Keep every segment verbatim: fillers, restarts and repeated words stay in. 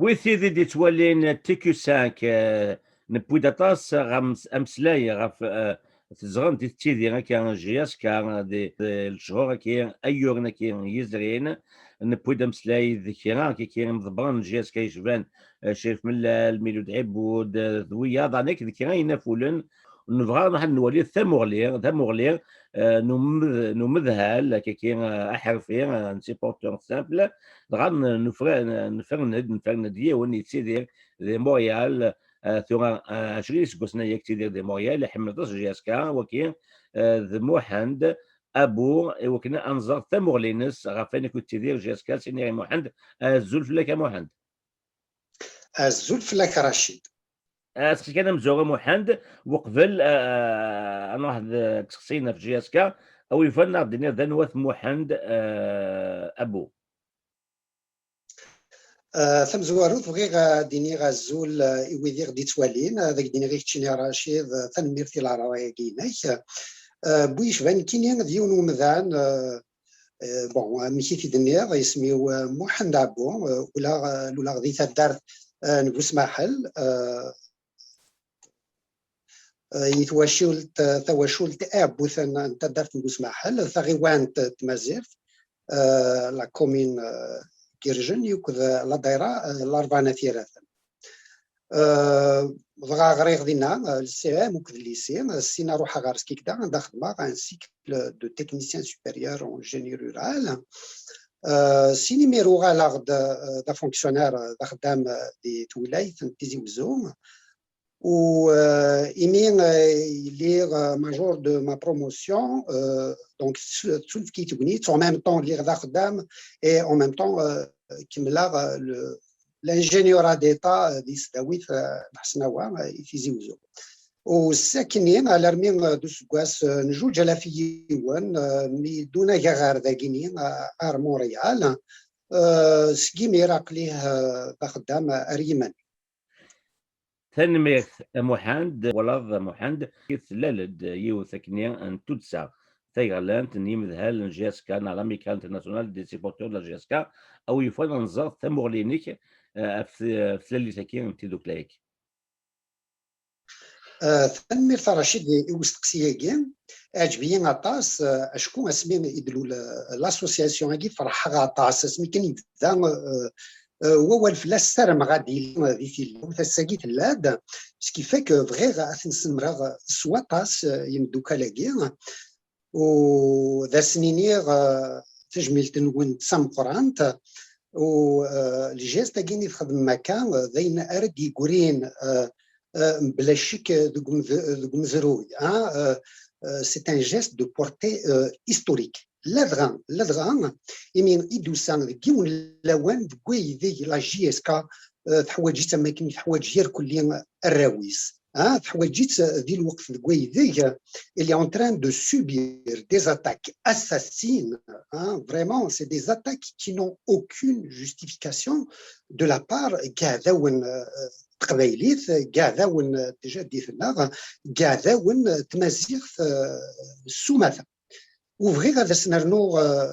Wi tid i d-yettwalin T Q cinq, eh, newwi-d aṭas ɣef ameslay ɣef, eh, tezɣent i tettidi akka J S K di, di lechur-agi ayyuren-agi yezrin. Newwi-d ameslay d kra akka imḍebbren n J S K yecban, eh, Crif Mellal, Milud Ɛibud, eh, d wiyaḍ, ɛni d kra inafulen. Nebɣa ad nwali tamuɣli, tamuɣli, eh, n umed-, n umedhal, akkaki, eh, aḥerfi, eh, n supporter simple, dɣa n-, nefra-, nefren-d, nefren-d yiwen yettidir di Montréal, eh, tura, eh, ɛecrin iseggasen aya yettidir di Montréal, iḥemmel aṭas J S K, waki, eh, d Muḥend Abu, i wakken ad nẓer tamuɣli-ines ɣef wayen akk yettidir J S K, sini i Muḥend. Azul fell-ak a Muḥend. Azul fell-ak a Racid. Aseqsi kan amezwaru a Muḥend, uqbel, eh, ad nruḥ d, deg iseqsiyen ɣef J S K, a wi yufan ad aɣ-d-tiniḍ d anwa-t Muḥend, eh, Abu? Eh, tamezwarut, bɣiɣ ad d-iniɣ azul, eh, i wid i ɣ-d-ittwalin, ad ak-d-iniɣ i keččini a Racid, eh, tanemmirt i leɛraḍa-agi-inek. Eh, bu yecban nekkini d yiwen umdan, eh, Eh, bon, amek i t-id-tenniḍ, isem-iw, eh, Muḥend Ɛebbu, eh, ula, eh, luleɣ di taddart, eh, n Busmaḥel, eh, eh, i twacult, eh, tawacult iɛebbuten n taddart n Busmaḥel, taɣiwant n tmazirt, eh, la commune, eh, Girjen, yukked, eh, la daira, eh, Larbɛa n At Yiraten. Euh, dɣa ɣriɣ dinna, euh, le C E M akked le lycée, euh, sina ruḥeɣ ɣer Skikda, anda xedmeɣ un cycle de technicien supérieur en génie rural. Euh, sin imir uɣaleɣ-d, euh, d afonctionnaire, euh, d axeddam, euh, di twilayt n Tizi Wezzu. U, euh, imi, euh, lliɣ, euh, major de ma promotion, euh, donc, su-, tettunefk-iyi tegnit, en même temps, lliɣ d axeddam, et en même temps, euh, kemmleɣ, euh, le, l'ingénierat d'État, euh, di tesdawit, euh, n Ḥesnawa, euh, i Tizi Wezzu. U sakkenni, alarmi, euh, d useggas, euh, n juj alaf yiwen, euh, mi d-unageɣ ɣer dagini, euh, ar Montréal, euh, seg imir aql-i, euh, d axeddam, euh, ar yiman. Tanemmirt a Muḥend, walaḍ a Muḥend, tlal-d yiwet akkenni n tuddsa tagerlant n yimedhal n J S K, neɣ l'Amicale Internationale des Supporters de la J S K, a wi yufan ad nẓer tamuɣli-inek, eh, ɣef t-, ɣef tlalit-agi n tidukla-agi. Eh, tanemmirt a Racid i, i usteqsi-agi. Iɛǧeb-iyi aṭas, eh, acku asmi i d-lul, eh, l'association-agi, ferḥeɣ aṭas. Asmi kan yebda, eh, eh, wawal fell-as, ssarameɣ ad d-yili di tilawt, ass-agi tella-d. Ce qui fait que bɣiɣ ad ten-snemreɣ s waṭas, eh, imeddukal-agi. U d asen-iniɣ, eh, tajmilt-nwen d tameqqrant. U, eh, le geste-agi i txedmem akka, eh, d ayen ara d-yeggrin, eh, eh, mebla ccek, eh, deg umez-, deg umezruy, ah, eh, eh, c'est un geste de portée, eh, historique. Ladɣa, ladɣa, imi i d-tusa deg yiwen n lawan deg waydeg la J S K, eh, teḥwaǧ-itt am wakken teḥwaǧ irkelli arraw-is. Ah, teḥwaǧ-itt di lweqt deg waydeg elle est en train de subir des attaques assassines, hein, vraiment, c'est des attaques qui n'ont aucune justification de la part n yiɛdawen, euh, n teqbaylit, n yiɛdawen, euh, n tjaddit-nneɣ, n yiɛdawen, euh, n tmaziɣt, euh, s umata. U bɣiɣ ad as-nernuɣ, eh,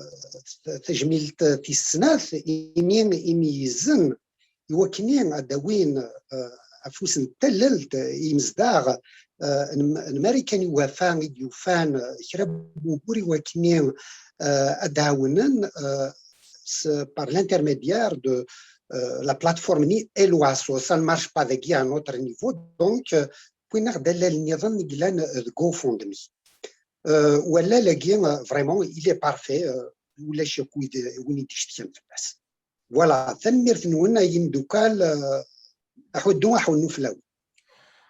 t-, tajmilt tis snat, imi, imi yezzen, i wakken ad d-awin, eh, afus n tallelt i yimezdaɣ, eh, n, n Marikan Iwafa i d-yufan, eh, kra n wugur i wakken, eh, ad d-ɛawnen, eh, s-, par l'intermédiaire de, eh, la plateforme-nni Eloasso. Ça ne marche pas dagi à notre niveau, donc, eh, wwin-aɣ-d allal nniḍen i yellan, eh, deg GoFundMe. Euh, wallal-agi, euh, vraiment, il est parfait, euh, ulac akk wid, win i d-icetkan fell-as. Voilà, tanemmirt-nwen ay imdukal, euh, aḥuddu aḥunnu fell-awen.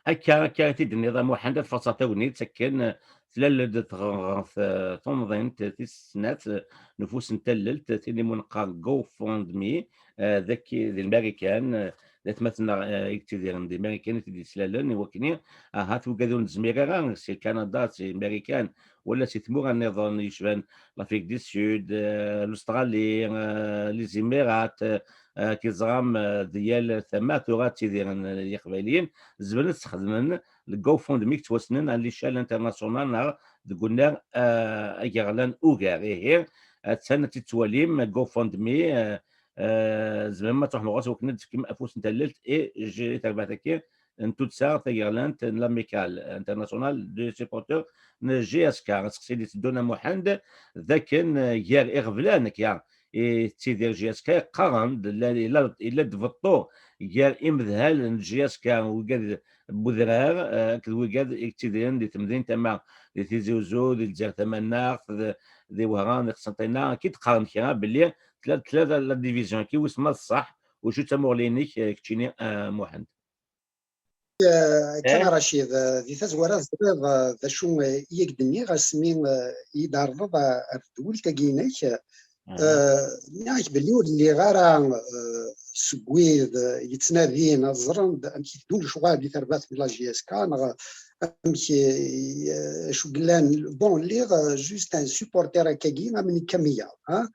Akka, akka i t-id-tenniḍ a Muḥend, ad faṣṣeɣ tagnit akken, euh, tlal-d tɣ-, ɣ-, t-, tumḍint tis snat, euh, n ufus n tallelt, tin i mu neqqar GoFundMe, euh, daki di Lmarikan, euh, d atmaten-nneɣ, eh, i yettidiren di Marikan i t-id-yeslalen, i wakken, ahat wigad ur nezmir ara, si Kanada, si Marikan, wala si tmura nniḍen yecban l'Afrique du Sud, eh, l'Australie, eh, les Émirats, eh, eh, ki teẓram, eh, di yal tama tura ttidiren, eh, Yiqbayliyen, zemren ad sxedmen le GoFundMe yettwassnen à l'échelle internationale neɣ deg unnar, eh, agerlan ugar. Ihi, attan ad t-id-twalim, GoFundMe, eh, Eh, tzemrem ad truḥem ɣur-s, wakken ad d-tefkem afus n tallelt i J-, i terbaɛt-agi n tuddsa tagerlant n l'Amicale Internationale des Supporters n J S K. Aseqsi i d-iteddun a Muḥend, d akken, eh, gar iɣeblan akka i tettidir J S K, qqaren-d, illa, illa, illa-d beṭṭu gar imedhalen n J S K, wigad n wedrar, eh, akked wigad i yettidiren di temdint, ama di Tizi Uzzu, di Lezzayer Tamaneɣt, di, di Wehran, di Qsenṭina, akka i d-qqaren kra belli tla, tla la division-agi, wissen ma d ṣṣeḥ, u acu d tamuɣli-inek, eh, keččini, eh, Muḥend? Eh, kan a Racid, eh, di tazwara teẓriḍ, eh, d acu, eh, i ak-d-nniɣ asmi, eh, i yi-d-tɛerḍeḍ, eh, ar tdewwilt-agi-inek, eh, nniɣ-ak belli ur lliɣ ara, eh, seg wid, eh, yettnadin ad ẓren d amek i teddun lecɣal di terbaɛt n la J S K, neɣ amek, eh, acu yellan. Bon, lliɣ, eh, juste un supporter akkagi, am nekk am wiyaḍ, ha?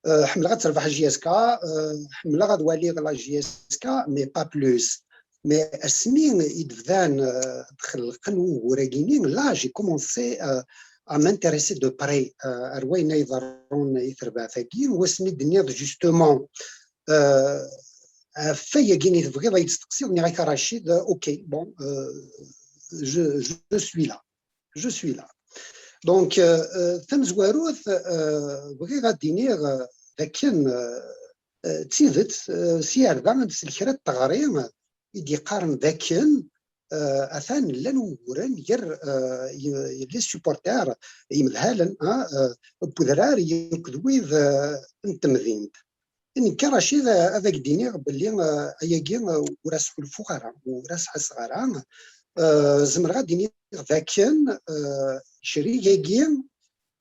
Eh, ḥemmleɣ ad terbeḥ J S K, eh, ḥemmleɣ ad waliɣ la J S K, mais pas plus. Mais asmi i d-bdan, eh, ad xelqen wugur-agi-nni, là, j'ai commencé, eh, à m'intéresser de près, eh, ar wayen ay iḍerrun i terbaɛt-agi, wasmi d-tenniḍ, justement, eh, ɣef wayagi i tebɣiḍ ad yi-d-testeqsiḍ, nniɣ-ak a Racid, eh, ok, bon, eh, je, je suis là. Je suis là. Donc, eh, eh, tamezwarut, eh, bɣiɣ ad d-iniɣ, eh, d akken, eh, eh, d tidet, eh, s yarda ad nsel kra n teɣri i d-yeqqaren d akken, eh, atan llan wuguren gar, eh, y-, y-, les supporters, imedhalen, ah, eh, n wedrar akked wid, eh, n temdint. Nekk, a Racid, eh, ad ak-d-iniɣ belli, eh, ayagi, eh, ur as-ḥulfuɣ ara, ur as-ḥasseɣ ara. Eh, zemreɣ ad d-iniɣ d akken, eh, icri-agi,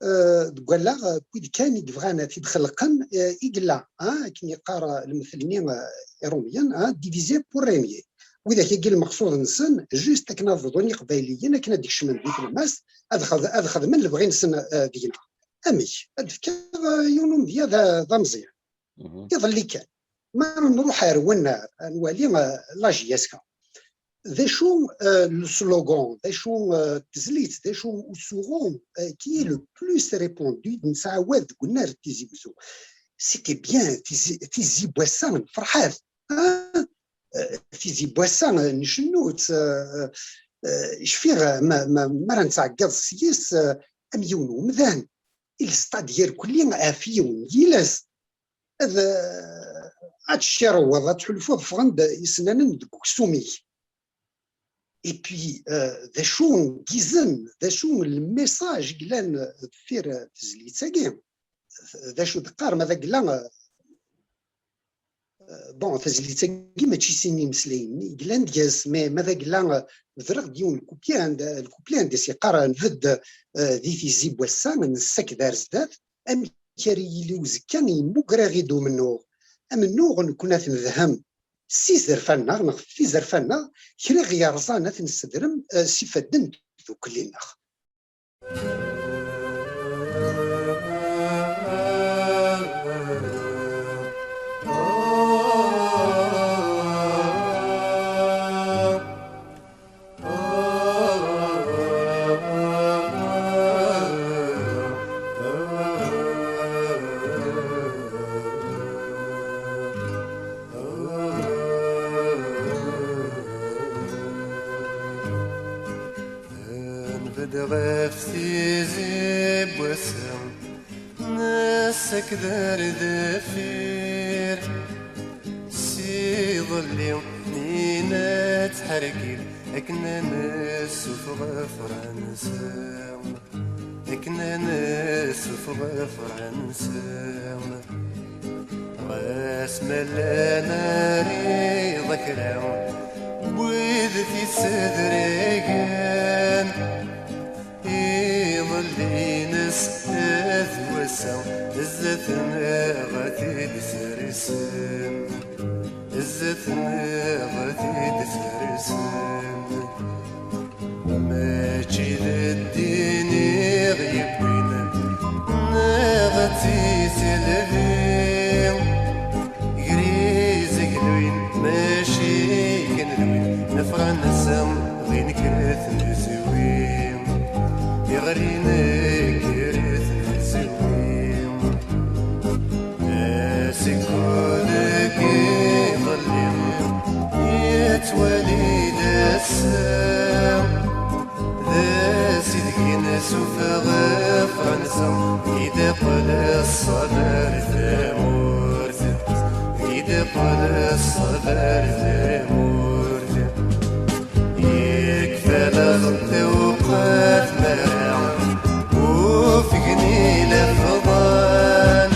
eh, deg wallaɣ, eh, n wid kan i yebɣan ad t-id-xelqen, eh, i yella, ah, akken yeqqar, eh, lemtel-nni, eh, iṛumyen, ah, divisé pour régner. Widak-agi lmeqsud-nsen, juste akken ad bḍun Iqbayliyen, akken ad d-kecmen di tlemmast, ad xed-, ad xedmen lebɣi-nsen, eh, deg-neɣ. Amek? Ad d-fkeɣ, eh, yiwen umedya d, d ameẓyan. Iḍelli kan, ma nruḥ ar wennar, ad nwali, eh, la J S K. D acu, eh, le slogan, d acu, eh, tezlit, d acu usuɣu, eh, qui est le plus répandu, d nettɛawad deg unnar n Tizi Wezzu. C'était bien, Tizi, Tizi n wass-a n ferḥat. Ah, eh, Tizi n wass-a, eh, ncennu-tt, eh, eh, cfiɣ, eh, ma, ma, ma ara nettɛeggiḍ s yis, eh, am yiwen umdan, il stad irkelli ɣef yiwen yiles. Ad, ad tcirweḍ, ad tḥulfuḍ ffɣen-d isennanen deg uksum-ik. Et puis, euh, d acu n yizen, d acu n lmessage i yellan deffir, euh, tezlit-agi? D acu d-qqar ma d agla, euh, bon, tazlit-agi mačči sin imeslayen i yellan deg-s, mais ma d agla, euh, bedreɣ-d yiwen lkupli anda, lkupli anda i s-yeqqar, euh, nbedd, euh, di tizi n wass-a, nessaked ar zdat, amek ara yili uzekka yemmuger-aɣ-id umennuɣ? Amennuɣ nekkni ad t-nedhem s izerfan-nneɣ neɣ f izerfan-nneɣ, kra i ɣ-yerẓan ad t-nessedrem, eh, s ifadden n tdukli-nneɣ. Nbedd ɣef tizi n wass-a, nessaked ar deffir. S iḍelli mi nettḥergir akken ad nessufeɣ afran-nsen, akken ad nessufeɣ afran-nsen. Ɣas ma llan ar iḍ kra n wid t-yessedrigen, iḍelli-ines d wass-a, zdat-neɣ ad t-id-ssersen, zdat-neɣ ad t-id-ssersen. Mačči d ddin i ɣ-yewwin, neɣ d tiselbi. Gris gluin, mačči kan d win, nefra nessa, d inekkret nezwi. Iɣri nekkret nezwi. Asekkud Ṣṣber tamurt, yekfa lɣeṭṭ uqat mara, ufgen ilafḍan,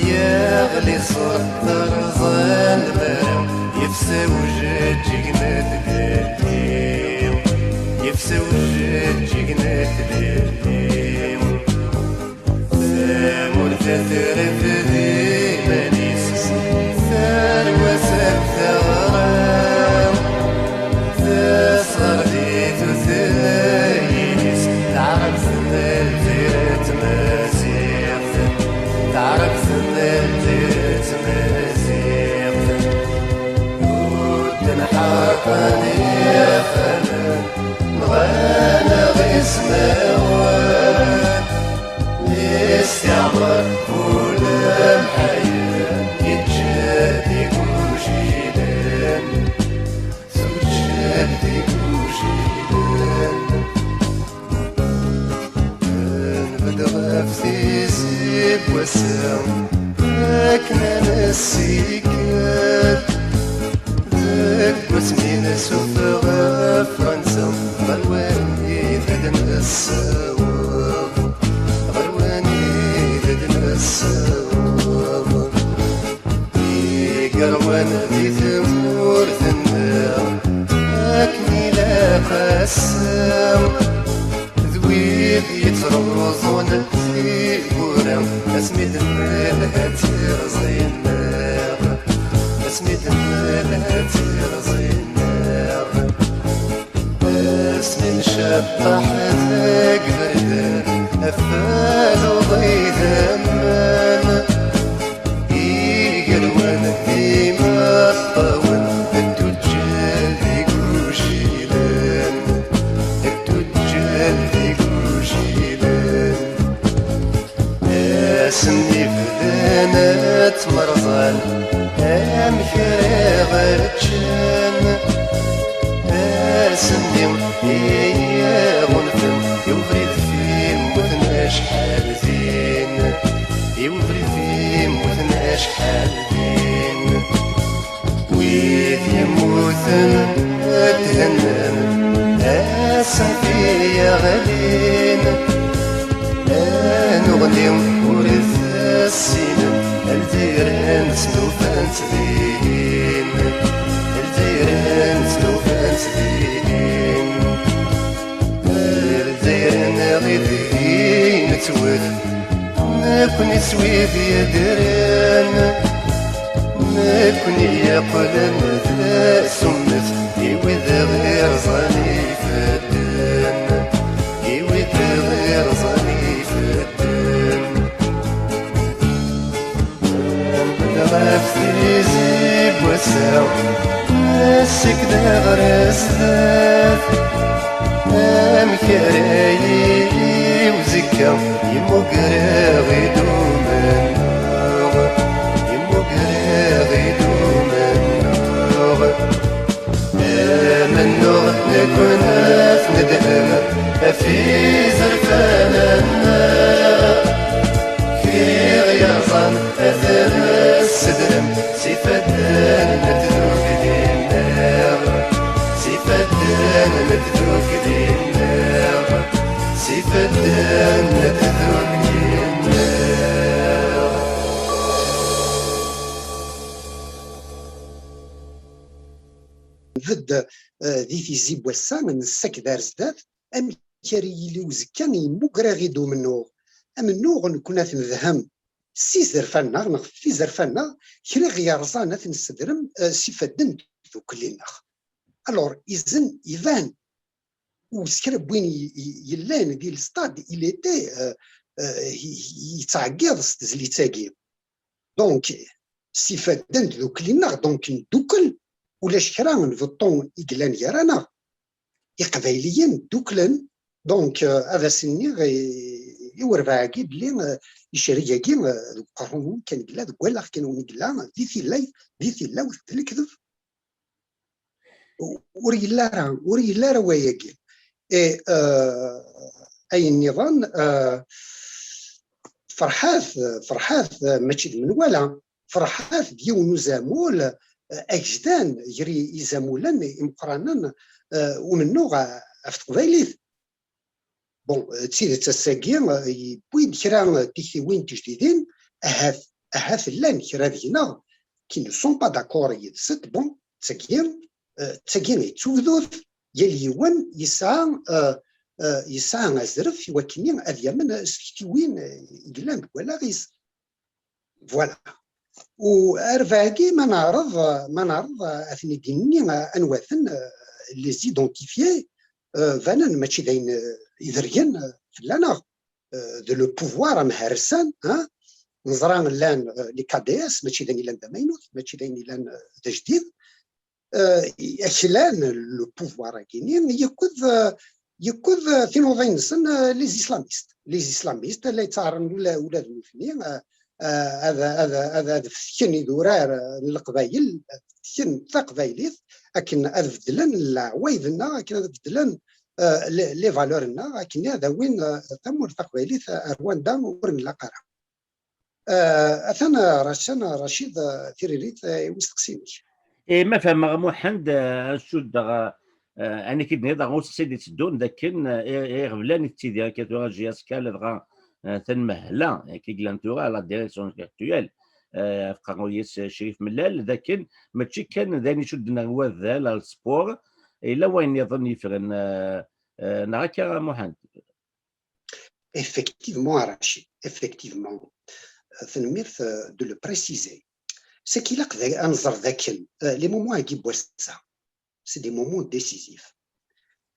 yeɣli ṣṣber terẓa lmara, yefsa ujeǧǧig n tdalli, yefsa ujeǧǧig n tdalli. Tamurt terfed iman-is, tarwa-s am teɣra, tesɣer di tutlayin-is, taɛrabt n Lezzayer d tmaziɣt, taɛrabt n Lezzayer d tmaziɣt. Ur d-nḥerqen ixxamen, nɣan-aɣ ismawen. Istiɛmar bu lemḥayen, yeǧǧa-d igujilen, teǧǧa-d igujilen. Nbedd ɣef tizi n wass-a, akken ad nessikked. Deg wasmi nessuffeɣ Fransa, ɣer wanida d-nessaweḍ, ɣer wanida d-nessaweḍ. Igerwan di tmurt-nneɣ, akken ilaq ass-a, d wid yettruẓun tiwwura, asmi d-nelha tirẓi-nneɣ, asmi d-nelha tirẓi-nneɣ. Asmi nceṭṭeḥ deg iberdan, afal uḍi d aman, igerwan d imeṭṭawen, d tuǧǧal d igujilen, d tuǧǧal d igujilen. Asen-d ibdan ad tmerẓan, amek ara ɣ-ččen? Asen-d i aɣunfen, i ubrid fi mmuten acḥal din, i ubrid fi mmuten acḥal din. Wid yemmuten ad thennan, asen-d i aɣlin. Anuɣni ur t-ssinen, Lezzayer-nsen ufan-tt dihin, Lezzayer-nsen ufan-tt dihin. Lezzayer-nneɣ i d-i nettwet, nekni s wid yeddren, nekni yeqqlen d asummet i wid ɣ-irẓan ifadden, i wid ɣ-irẓan ifadden. Ɣef tizi n wass-a, nessik-d ɣer zdat. Amek ara yili uzekka, yemmuger-aɣ-id umennuɣ, yemmuger-aɣ-id umennuɣ. Amennuɣ nekkni ad t-nedhem ɣef izerfan-nneɣ, kra i ɣ-yerẓan ad t-nessedrem s ifadden n tdukli-nneɣ, s ifadden n tdukli-nneɣ, s ifadden n tdukli-nneɣ. Nbedd, eh, di tizi n wass-a, nessaked ar zdat, amek ara yili uzekka, yemmuger-aɣ-id umennuɣ. Amennuɣ nekkni ad t-nedhem s izerfan-nneɣ neɣ f izerfan-nneɣ, kra i ɣ-yerẓan ad t-nessedrem, eh, s ifadden n tdukli-nneɣ. Alors, izen iban, u s kra n win i, i, yellan di le stade, il était, euh, euh, i, i, yettɛeggiḍ s tezlit-agi. Donc, s ifadden n tdukli-nneɣ, donc, neddukel, ulac kra n beṭṭu i yellan gar-aneɣ. Iqbayliyen dduklen, donc, euh, ad as-iniɣ i, i werbaɛ-agi belli, euh, icerrig-agi, euh, deg uqerru-nwen kan i yella, deg wallaɣ kan-nwen i yella, di tillayt, di tilawt, d lekdeb. Ur yelli ara, ur yelli ara wayagi. Et, euh, ayen nniḍen, euh, Ferḥat, Ferḥat, euh, mačči d menwala. ferḥat d yiwen n uzamul, eh, agejdan gar i-, izamulen imeqqranen, eh, umennuɣ, eh, ɣef teqbaylit. Bon, eh, d tidet ass-agi, eh, yewwi-d kra n tiktiwin tijdidin, ahat, ahat llan kra deg-neɣ qui ne sont pas d'accord yid-sent. Bon, d tagi, eh, d tagi i d tugdut, yal yiwen yesɛa, eh, eh, yesɛa azref i wakken ad yamen s tektiwin, eh, i yellan deg wallaɣ-is. Voilà. U rbeɛ-agi, ma neɛreḍ, ma neɛreḍ ad ten-id-nini, anwa-ten, eh, les identifier, eh, banen mačči d ayen, eh, ideryen, eh, fell-aneɣ, eh, d le pouvoir amhersan, hein? Neẓra llan, eh, les K D S, mačči d ayen yellan d amaynut, mačči d ayen yellan, eh, d ajdid. Eh, aklan le pouvoir-agi-nni, yekked, eh, yekked, eh, tinuḍin-nsen, eh, les islamistes. Les islamistes la yettɛerren ula, ula d nutni, eh, eh, ad, ad, ad, ad fetken idurar, eh, n Leqbayel, ad fetken taqbaylit, akken ad beddlen leɛwayed-nneɣ, akken ad beddlen, eh, les, les valeurs-nneɣ, akken ad awin, eh, tamurt taqbaylit, eh, ar wanda ur nlaq ara. Eh, atan, eh, Racid, eh, Racid, eh, tiririt, eh, i usteqsi-inek. Eh, ma fehmeɣ, Muḥend, eh, ad cuddeɣ, eh, eh, ayen i k-id-nniḍ ɣer usteqsi d-itteddun, d akken, eh, i-, iɣeblan i tettidir akka tura J S K, ladɣa, eh, tanmehla, eh, i yellan tura, la direction actuelle, eh, ɣef uqerruy-is, eh, Crif Mellal, d akken mačči kan d ayen icudden ar wadal, ar sport, yella wayen nniḍen yeffren, eh, eh, neɣ akka, Muḥend? Effectivement, a Rachid, effectivement. Euh, tanemmirt, euh, de le préciser. C'est qu'il ilaq da-, ad nẓer dakken, euh, les moments-agi n wass-a, c'est des moments décisifs.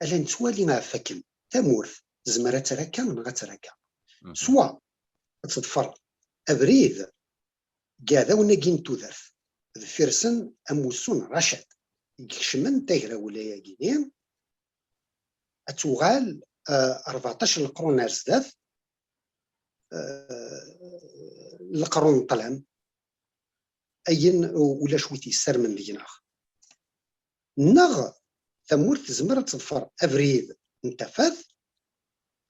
Ala nettwali ɣef wakken tamurt tezmer ad tt-terr akka neɣ ad tt-terr akka. Mhm. Soit ad teḍfer abrid deg yiɛdawen-agi n tudert, deffir-sen amussu n Racad, i ikecmen tagrawla-agi-ni, ad tuɣal, eh, rbeɛṭac n leqrun ar zdat, eh, leqrun n ṭṭlam, ayen u-, ulac wi t-yessarmen deg-neɣ. Neɣ tamurt tezmer ad teḍfer abrid n tafat,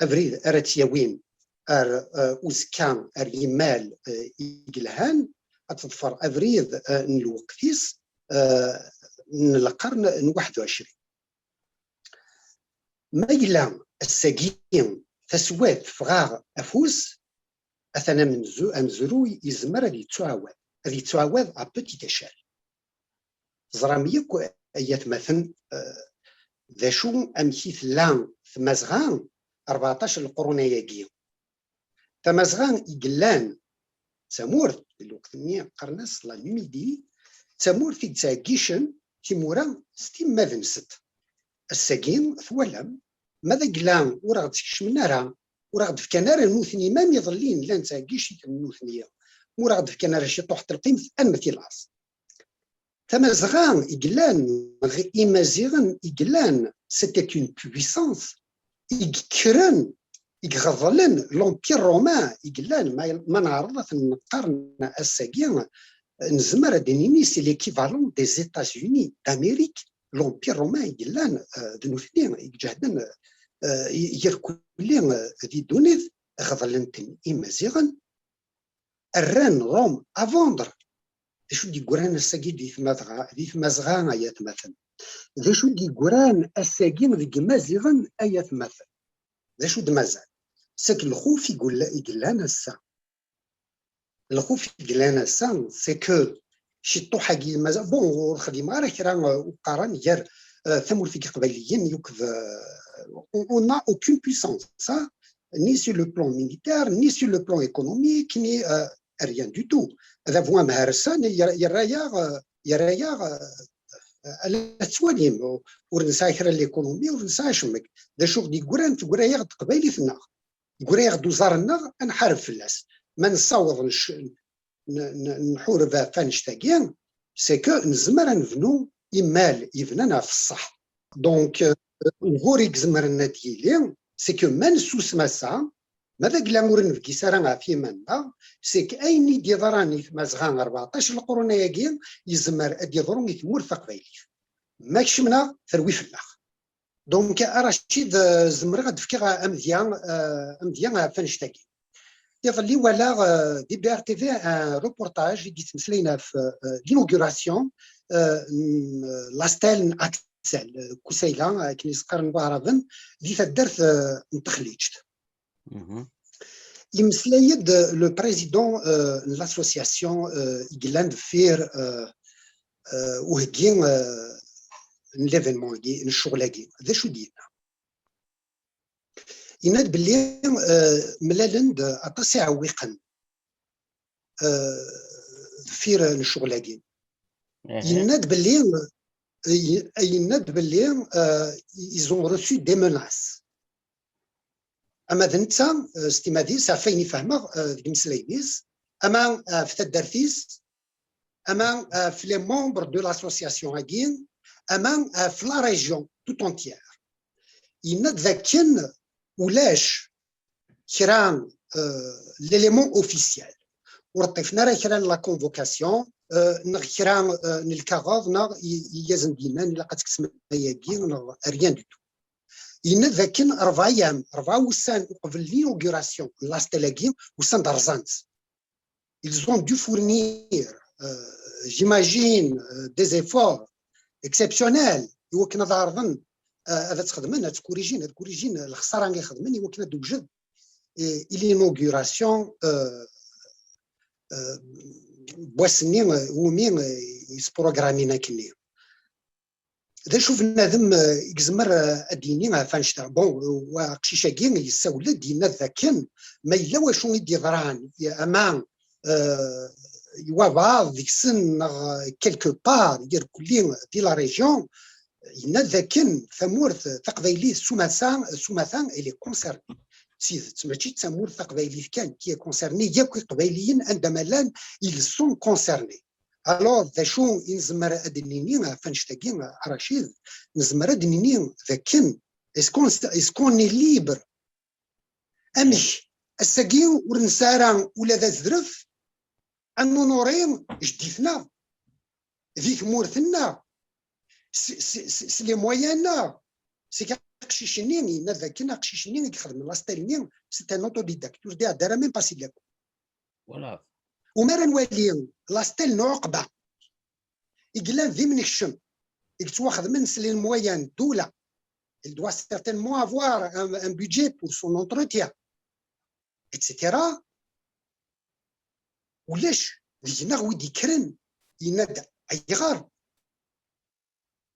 abrid ara tt-yawin ar, eh, uzekka, ar yimal, eh, i yelhan, ad teḍfer abrid, eh, n lweqt-is, eh, n lqern n waḥed u ɛecrin. Ma yella ass-agi taswiɛt teffeɣ-aɣ afus, atan amenzu-, amezruy yezmer ad yettuɛawad, ad yettuɛawad à petite échelle. Teẓram yakk, ay atmaten, eh, d acu, amek i tella Tmazɣa rbeɛṭac n leqrun-ayagi. Tamazɣa i yellan d tamurt, di lweqt-nni qqaren-as la Numidie, d tamurt i yettɛeggicen timura s timmad-nsent. Ass-agi twalam, ma d agla ur aɣ-d-skecmen ara, ur aɣ-d-fkan ara nutni, ma iḍelli nella nettɛeggic-iten nutni, ur aɣ-d-fkan ara ciṭuḥ n telqimt, ad nmet i laẓ. Tamazɣa i yellan, neɣ Imaziɣen i yellan, c'était une puissance i yekkren, i iɣeḍlen l'Empire romain i yellan, ma, ma neɛreḍ ad ten-neqqar ass-agi, nezmer ad d-nini c'est l'équivalent des États-Unis d'Amérique, l'Empire romain i yellan, eh, d nutni i iǧehden, eh, i-, irkelli, eh, di ddunit, ɣeḍlen-ten Imaziɣen, rran Rome à vendre. D acu d-yeggran ass-agi di Tmazɣa, di Tmazɣa, ay atmaten? D acu d-yeggran ass-agi deg Imaziɣen, ay atmaten? D acu d-mazal? C'est que lxuf i yella-, i yellan ass-a. Lxuf i yellan ass-a, c'est que ciṭuḥ-agi mazal, bon, ur xdimeɣ ara kra, euh, uqaran gar, euh, tamurt n Yiqbayliyen yakk d, euh, on, on n'a aucune puissance, hein, ni sur le plan militaire, ni sur le plan économique, ni, euh, rien du tout. Adabu amharsan yerra-, yerra-yaɣ, euh, yerra-yaɣ, euh, ala tettwalim, ur nesɛi kra n l'économie, ur nesɛi acemmek. D acu i ɣ-d-yeggran? Teggra-yaɣ-d teqbaylit-nneɣ. Yeggra-yaɣ-d uẓar-nneɣ, ad nḥareb fell-as. Ma nessaweḍ nec-, n-, n-, nḥureb ɣef annect-agi, c'est que nezmer ad nebnu imal yebnan ɣef ṣṣeḥ. Donc, euh, ugur i izemren ad d-yili, c'est que ma nessusem ass-a, ma d agla ur nebgis ara ɣef yiman-nneɣ, c'est que ayen i d-yeḍran i Tmazɣa rbeɛṭac n leqrun-agi, yezmer ad d-yeḍru i tmurt taqbaylit. Ma kecmen-aɣ, terwi fell-aɣ. Donc, a Racid, euh, zemreɣ ad d-fkeɣ amedya, euh, amedya ɣef annect-agi. Iḍelli walaɣ, euh, di B R T V un reportage i d-yettmeslayen ɣef, euh, l'inauguration, euh, n, euh, la stèle n Axel, euh, Kusayla, akken i s-qqaren waɛraben, di taddart, euh, n Texliǧt. Yemmeslay-d, euh, le président, euh, n l'association, euh, i yellan deffir, euh, euh, uheggi, euh, n l'événement-agi, n ccɣel-agi. D acu i d-yenna? Yenna-d belli, euh, mlalen-d aṭas iɛewwiqen, euh, deffir n ccɣel-agi. Yenna-d belli, euh, yenna-d belli, euh, ils ont reçu des menaces. Ama d netta, euh, s timmad-is, ɣef wayen i fehmeɣ, euh, deg imeslayen-is, ama, euh, ɣef taddart-is, ama, euh, ɣef les membres de l'association-agi, ama, euh, ɣef la région tout entière. Yenna-d dakken ulac kra, euh, l'élément officiel. Ur ṭṭifen ara kra n la convocation, euh, neɣ kra, euh, n lkaɣeḍ, neɣ i, i asen-d-yennan ilaq ad tekksem ayagi, neɣ rien du tout. Yenna dakken rebɛa yam, rebɛa wussan uqbel l'inauguration n la stèle-agi, ussan-d rẓan-tt. Ils ont dû fournir, euh, j'imagine, euh, des efforts exceptionnels i wakken ad ɛerḍen, euh, ad tt-xedmen, ad tt-kurijin, ad kurijin lexsara i xedmen i wakken ad d-tewjed, euh, i l'inauguration, euh, euh, n wass-nni, euh, umi, euh, yesprogramin akkenni. D acu bnadem, eh, i yezmer, eh, ad d-yini ɣef annect-a? Bon, wa aqcic-agi yessawel-d, yenna-d dakken ma yella wacu i d-yeḍran, ama, eh, i wabɛaḍ deg-sen neɣ quelque part, irkelli di la région, yenna-d dakken tamurt taqbaylit s umata, s umata, elle est concernée. D tidet, mačči d tamurt taqbaylit kan qui est concernée, yakk iqbayliyen anda ma llan, ils sont concernés. Alors, d acu i nezmer ad d-nini ɣef annect-agi, a Racid? Nezmer ad d-nini dakken, est-ce qu'on, est-ce qu'on est libre? Amek ass-agi ur nesɛi ara ula d azref ad nunuri jeddi-tneɣ di tmurt-nneɣ s, s, s, s les moyens-nneɣ? C'est que aqcic-nni, yenna dakken aqcic-nni i ixedmen la stèle-nni, c'est un autodidacte, ur d-iɛedda ara même pas si l'école. Voilà. Umi ara nwali la stèle n Uɛeqba i yellan d imnekcem, i yettwaxedmen s les moyens n ddula, il doit certainement avoir un, un budget pour son entretien, et cetera. Ulac deg-neɣ wi d-yekkren, yenna-d: "Ayɣer?"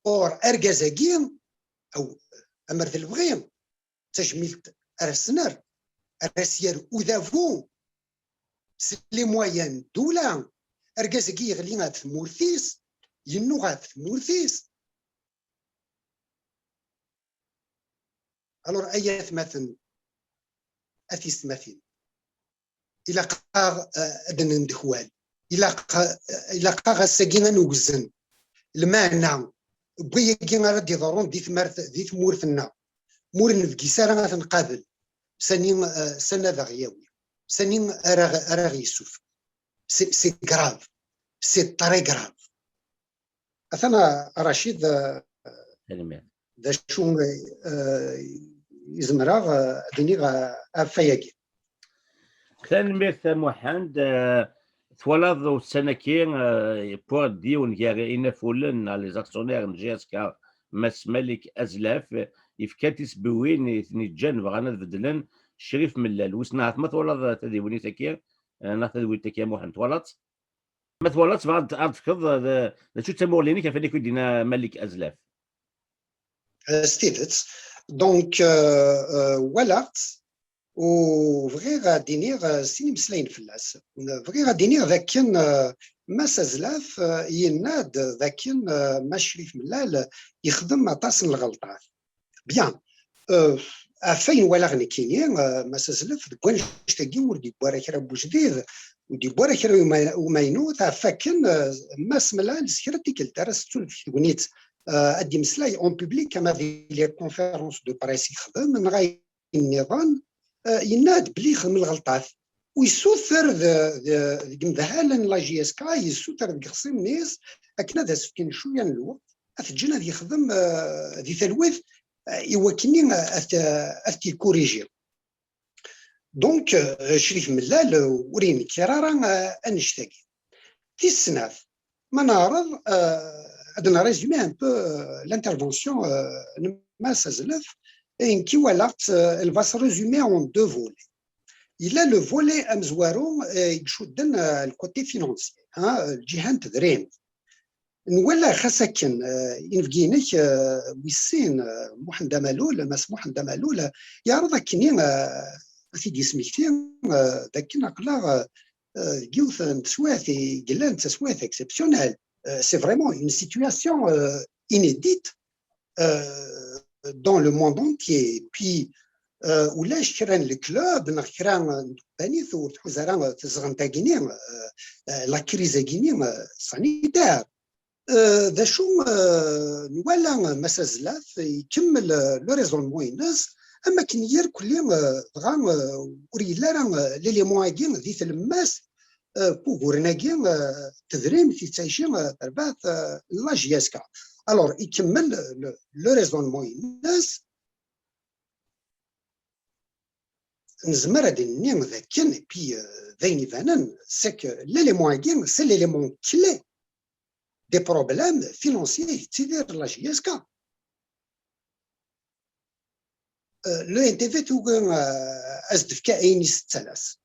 Or, argaz-agi, aw, amer d lebɣi, d tajmilt ara s-nerr, ara s-yerr udabu s les moyens n ddula, argaz-agi yeɣli ɣef tmurt-is, yennuɣ ɣef tmurt-is. Alors, ay atmaten, a tiyessetmatin, ilaq-aɣ, eh, ad nendekwal. Ilaq, eh, ilaq-aɣ ass-agi ad newzen lmeɛna n wayagi ara d-iḍerrun di tmart, di tmurt-nneɣ. Ma ur nebgis ara ad t-nqabel, sani, eh, sani ad aɣ-yawi? Sani ara, ara aɣ-yessufeɣ? C'est, c'est grave. C'est très grave. Atan a Racid, eh, Tanemmirt. D acu, eh, i zemreɣ, eh, ad iniɣ, eh, ɣef wayagi? Tanemmirt a Muḥend. Eh, twalaḍ ussan-agi, eh, yewweḍ d yiwen gar inafulen, neɣ les actionnaires n J S K, Mass Malik Azlaf, eh, yefka tisebbiwin i ten-iǧǧan bɣan ad beddlen Crif Mellal. Wissen ahat ma twalaḍ tadiwennit-agi, eh, neɣ tadwilt-agi a Muḥend, twalaḍ-tt? Ma twalaḍ, tebɣa ad d-, ad d-tefkeḍ, d, d acu d tamuɣli-inek ɣef wayen akk i d-yenna Malik Azlaf? Eh, s tidet. Donc, eh, eh, walaɣ-tt, u bɣiɣ ad d-iniɣ, eh, sin imeslayen fell-as. Bɣiɣ ad d-iniɣ d akken, eh, Mass Azlaf, eh, yenna-d d akken, eh, Mass Crif Mellal yexdem aṭas n lɣelṭat. Bien, euh, ɣef wayen walaɣ nekkini, euh, Mass Azlef, deg wannect-agi ur d-yewwi ara kra n wejdid, ur d-yewwi ara kra uma-, umaynut, ɣef wakken, euh, Mass Mellal s kra n tikkelt ara s-tettun deg tegnit, euh, ad d-imeslay en public, ama di les conférences de presse i yexdem, neɣ ayen nniḍen, euh, yenna-d belli yexdem lɣelṭat. U yessuter de, de, deg imdahalen n la J S K, yessuter deg ixṣimen-is akken ad as-fken cwiya n lweqt, ad t-ǧǧen ad yexdem, eh, di talwit, eh, i wakken, eh, ad t-, ad t-ikuriji. Donc, euh, ccrik mellal, euh, ur yenkiṛ ara, euh, annect-agi. Tis snat, ma neɛreḍ, euh, ad nrésumé un peu, euh, l'intervention, euh, n Mass Azlef, et nekki walaɣ-tt, euh, elle va se résumer en deux volets. Il a le volet amezwaru, euh, i icudden, euh, le côté financier, hein, lǧiha n tedrimt. Nwala xas akken, euh, inebgi-inek, euh, wis sin, euh, Muḥend Amalul, Mass Muḥend Amalul, euh, yeɛreḍ akken, euh, ad t-id-yesmekti, euh, d akken aql-aɣ, euh, euh, deg yiwet n teswiɛt i yellan d taswiɛt exceptionnelle. Euh, c'est vraiment une situation, euh, inédite, euh, dans le monde entier. Et puis, euh, ulac kra n le club neɣ kra n tbanit ur tḥuz ara tezɣent-agi-ni, euh, euh, la crise-agi-ni, euh, sanitaire. Euh, d acu, euh, nwala Mass Azlef ikemmel, euh, le raisonnement-ines, am akken irkelli, euh, dɣa, euh, ur yelli ara, euh, l'élément-agi di tlemmast, euh, n wuguren-agi, euh, tedrimt i tettɛici, euh, terbaɛt, euh, n la J S K. Alors, ikemmel le, le raisonnement-ines, nezmer ad d-nini d akken, et puis, euh, d ayen ibanen, c'est que l'élément-agi, c'est l'élément clé des problèmes financiers i tettidir la J S K. Euh, le N T V tugi, euh, ad s-d-tefk ayen i s-tettalas.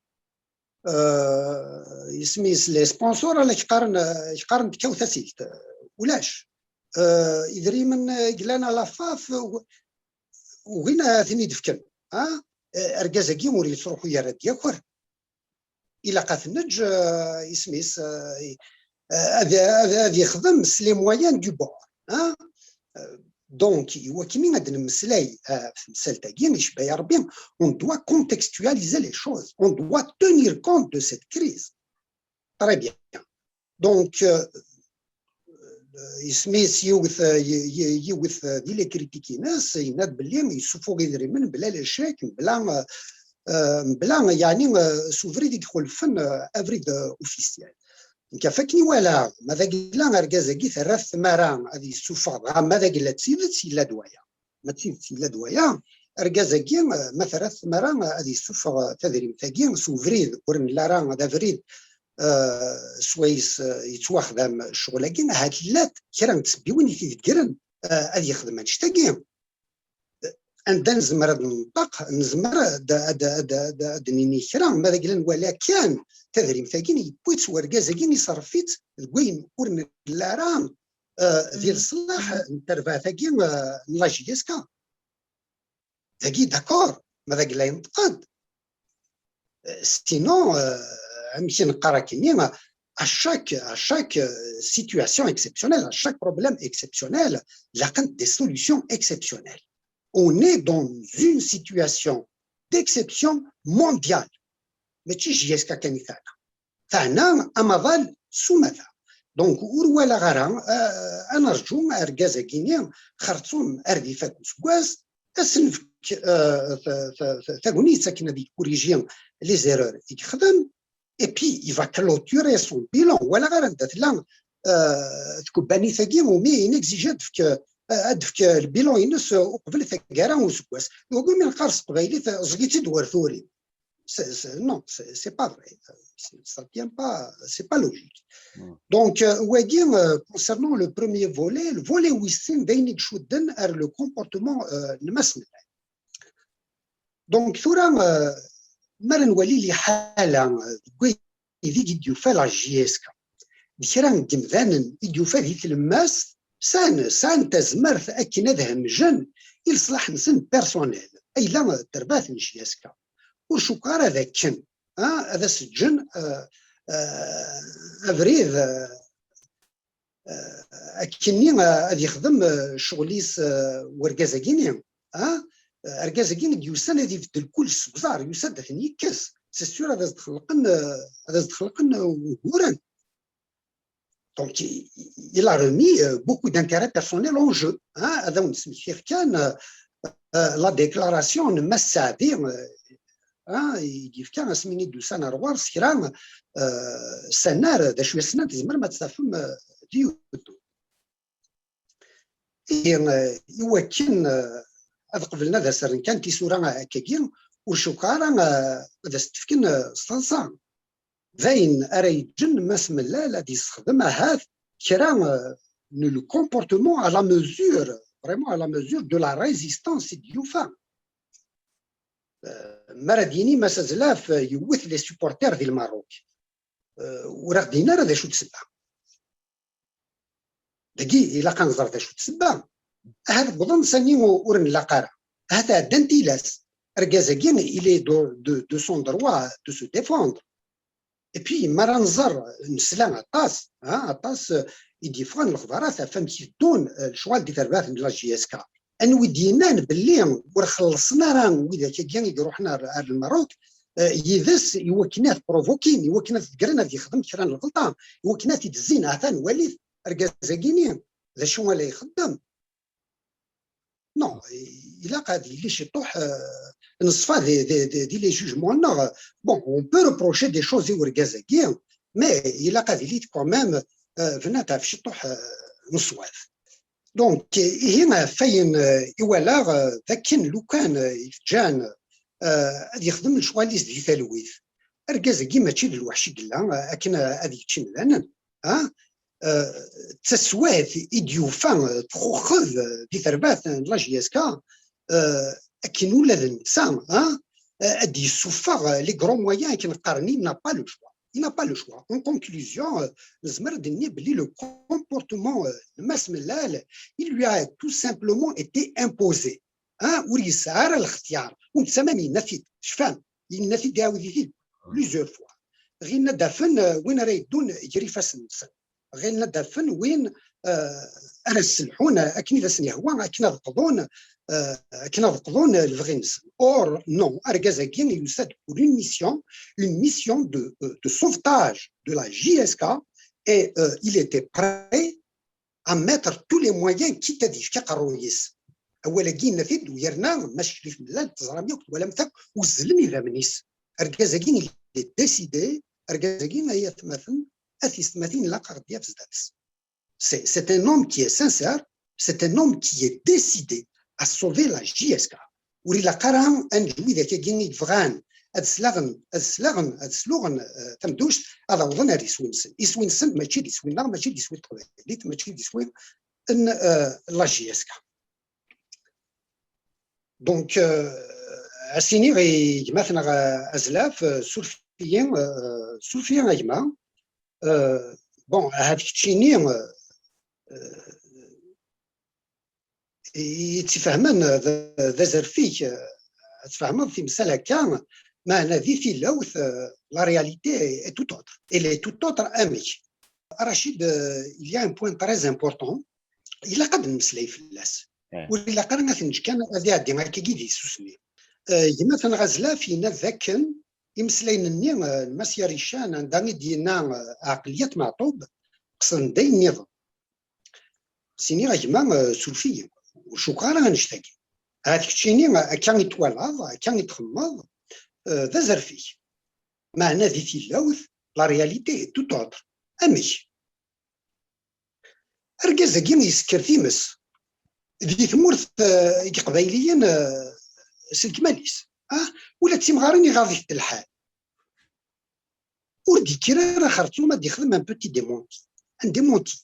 Euh, isem-is les sponsors, ala k-qqaren, euh, k-qqaren tekkaw tasilt. Euh, ulac. Euh, idrimen, euh, i yellan à la faf, euh, ugin ad ten-id-fken. Ha? Euh, argaz-agi ur yettruḥu ara ad d-yaker. Ilaq ad t-neǧǧ, euh, isem-is, euh, euh, ad, ad, ad yexdem s les moyens du bord. Ha? Euh, donc, i wakken ad d-nemmeslay, euh, ɣef temsalt-agi, icebba-yi Rebbi, on doit contextualiser les choses, on doit tenir compte de cette crise. Très bien. Donc, euh, isem-is yiwet, euh, yi-, yi-, yiwet, euh, di les critiques-ines, yenna-d belli yessuffuɣ idrimen bla les chèques, bla, euh, euh, bla, yeɛni, euh, s ubrid i ixulfen, euh, abrid, euh, officiel. Nekk ɣef akken i walaɣ, ma d agla argaz-agi terra-t tmara ad yessufeɣ, dɣa ma d agla d tidet yella-d waya. Ma d tidet yella-d waya, argaz-agi, eh, ma terra-t tmara, eh, ad yessufeɣ, eh, tadrimt-agi s ubrid ur nelli ara d abrid, eh, swayes, eh, yettwaxdam ccɣel-agi, ahat llant kra n tsebbiwin i t-ideggren, eh, ad yexdem annect-agi. Anda nezmer ad nenṭeq, nezmer ad, ad, ad, ad, ad d-nini kra, ma d agla nwala kan tadrimt-agi yewwi-tt wergaz-agi, iṣerref-itt deg wayen ur nelli ara, eh, di leṣlaḥ n terbaɛt-agi, eh, n la J S K. Dagi, d'accord, ma d agla yenṭeq-d. Euh, sinon, euh, amek i neqqar akkenni, à chaque, à chaque, euh, situation exceptionnelle, à chaque problème exceptionnel, laqent des solutions exceptionnelles. On est dans une situation d'exception mondiale. Mačči J S K kan i teɛna. Teɛna amaḍal s umata. Donc, ur walaɣ ara, euh, ad nerǧu argaz-agi-ni xerṣum ar d ifak useggas, ad s-nefk, euh, ta-, ta-, ta-, tagnit akken ad yekkuriji les erreurs i yexdem, et puis il va clôturer son bilan. Walaɣ ara anda tella, euh, tkebbanit-agi umi inexige ad d-tefk, euh, ad d-tefk lbilan-ines, euh, uqbel taggara n useggas. Wagi mi neqqar s teqbaylit, euh, ẓẓeg-itt-id war turin. C'est, c'est, non, c'est, c'est pas vrai. C'est, ça tient pas, c'est pas logique. Hmm. Donc, euh, wagi, euh, concernant le premier volet, le volet wis sin d ayen i icudden ar le comportement, euh, n Mass Mellal. Donc, tura, euh, mi ara nwali liḥala, euh, deg wayen ideg i d-yufa la J S K, d kra n yemdanen i d-yufa di tlemmast, sɛan, sɛan tazmert akken ad hemjen i leṣlaḥ-nsen personnel, ayla d terbaɛt n J S K. Ur cukkeɣ ara d akken, ah, ad as-ǧǧen, euh, euh, abrid, euh, euh, akkenni, euh, ad yexdem, euh, ccɣel-is, euh, wergaz-agi-ni, ah, euh, argaz-agi i d-yusan ad ibeddel kullec seg uẓar, yusa-d ad ten-yekkes. C'est sûr, ad as-d-xelqen, euh, ad as-d-xelqen, euh, uguren. Donc, il, il a remis, euh, beaucoup d'intérêts personnels en jeu, hein, ad awen-d-smektiɣ kan, euh, euh, la déclaration n Mass Saɛdi, euh, hein, i d-yefka asmi i d-usan ar ɣur-s kra, euh, s annar, d acu i as-nnan, tzemrem ad t-tafem, euh, di YouTube. I, euh, i wakken, euh, ad qeblen ad as-rren kan tisura akkagi, ur cukkeɣ ara, eh, ad as-d-fken, eh, s taḍsa. D ayen ara yeǧǧen Mass Mellal ad yessexdem ahat kra, eh, n le comportement à la mesure, vraiment à la mesure de la résistance i d-yufa. Eh, mi ara d-yini Mass Azlaf, eh, yewwet les supporters di Lmerruk, eh, ur aɣ-d-yini ara d acu d ssebba. Dagi ilaq ad nẓer d acu d ssebba. Ahat wwḍen sani u-, ur nlaq ara. Ahat ɛeddan tilas. Argaz-agi, il est de, de, de son droit de se défendre. Et puis, mi ara nẓer, nesla aṭas, ha, aṭas, eh, i d-yeffɣen lexbarat ɣef wamek i teddun, eh, lecɣal di terbaɛt n la J S K. Anwa i d-yennan belli ur xellṣen ara widak-agi i iruḥen ar, ar Lmerruk, eh, yid-s i wakken ad provokin, i wakken ad t-gren ad yexdem kra n lɣelṭa, i wakken ad t-id-zzin, atan walit argaz-agi-ni d acu ara ixeddem. Non, ilaq ad yili ciṭuḥ, eh, neṣfa di, di, di, di les jugements-nneɣ. Bon, on peut reprocher des choses i urgaz-agi, mais ilaq ad yili quand même, eh, bnant ɣef ciṭuḥ, eh, n ṣṣwab. Donc, ihi ɣef wayen, eh, i walaɣ, eh, d akken lukan, eh, i t-ǧǧan, eh, ad yexdem lecɣal-is di talwit. Argaz-agi mačči d lweḥc i yella, eh, akken, eh, ad yečč imdanen. Ha? Eh, d taswiɛt i d-yufa, eh, txuxxed, eh, di terbaɛt n la J S K, eh, akken ula d netta, ha? Eh, ad d-yessuffeɣ, eh, les grands moyens akken qqaren, il n'a pas le choix. Il n'a pas le choix. En conclusion, eh, nezmer ad d-nini belli le comportement, eh, n Mass Mellal, il lui a tout simplement été imposé. Ha? Ur yesɛi ara lextyar. U netta même yenna-t-id, cfan, yenna-t-id, iɛawed-it-id plusieurs fois. Ɣilna ad afen, eh, win ara yeddun gar ifassen-nsen. Ɣilna ad afen win, eh, ara sselḥun akken i d asen-yehwa, akken ad qḍun, eh, akken ad qḍun lebɣi-nsen. Or, non, argaz-agi yusa-d pour une mission, une mission de, euh, de sauvetage de la J S K, et, euh, il était prêt à mettre tous les moyens, quitte ad yefk aqerruy-is. Awal-agi yenna-t-id, u yerna, ma Crif Mellal, teẓram yakk, twalam-t akk, uzzlen idammen-is. Argaz-agi, il est décidé, argaz-agi, ay atmaten, a tiyessetmatin, ilaq ad ɣ-d-yaf zdat-s. C'est, c'est un homme qui est sincère, c'est un homme qui est décidé à sauver la J S K. Ur ilaq ara ad neǧǧ widak-agi i yebɣan ad slaɣen, ad slaɣen, ad sluɣen, eh, tamdujt, ad awḍen ar iswi-nsen. Iswi-nsen mačči d iswi-nneɣ, mačči d iswi n teqbaylit, mačči d iswi n, eh, la J S K. Donc, euh, ad s-iniɣ i gma-tneɣ, euh, Azlaf, euh, suref-iyi, euh, suref-iyi a gma. Euh, bon, ahat keččini, euh, euh, i, i tt-ifehmen d, d azref-ik, euh, ad tfehmeḍ timsal akka, meɛna di tilawt, euh, la réalité est tout autre. Elle est tout autre, amek? Rachid, euh, il y a un point très important. Ilaq ad nmeslay fell-as. Eh. Ur ilaq ara ad t-neǧǧ kan ad iɛeddi akkagi di tsusmi. Eh, gma-tneɣ Azlaf yenna d akken imeslayen-nni, eh, n Mass Yarican, anda i d-yenna, eh, Ɛeqliyat Meɛṭub, qesden d ayen nniḍen. Sini a gma, eh, suref-iyi, ur cukkeɣ ara annect-agi. Ahat keččini, eh, akka i twalaḍ, akka i txemmeḍ, eh, d azref-ik. Meɛna di tilawt, la réalité est tout autre. Amek? Argaz-agi yessker times di tmurt, eh, n Yiqbayliyen, eh, s lekmal-is. Ah, ula d timɣarin iɣaḍ-it lḥal. Ur d-yekkir ara xerṣum ad yexdem un petit démenti. Un démenti.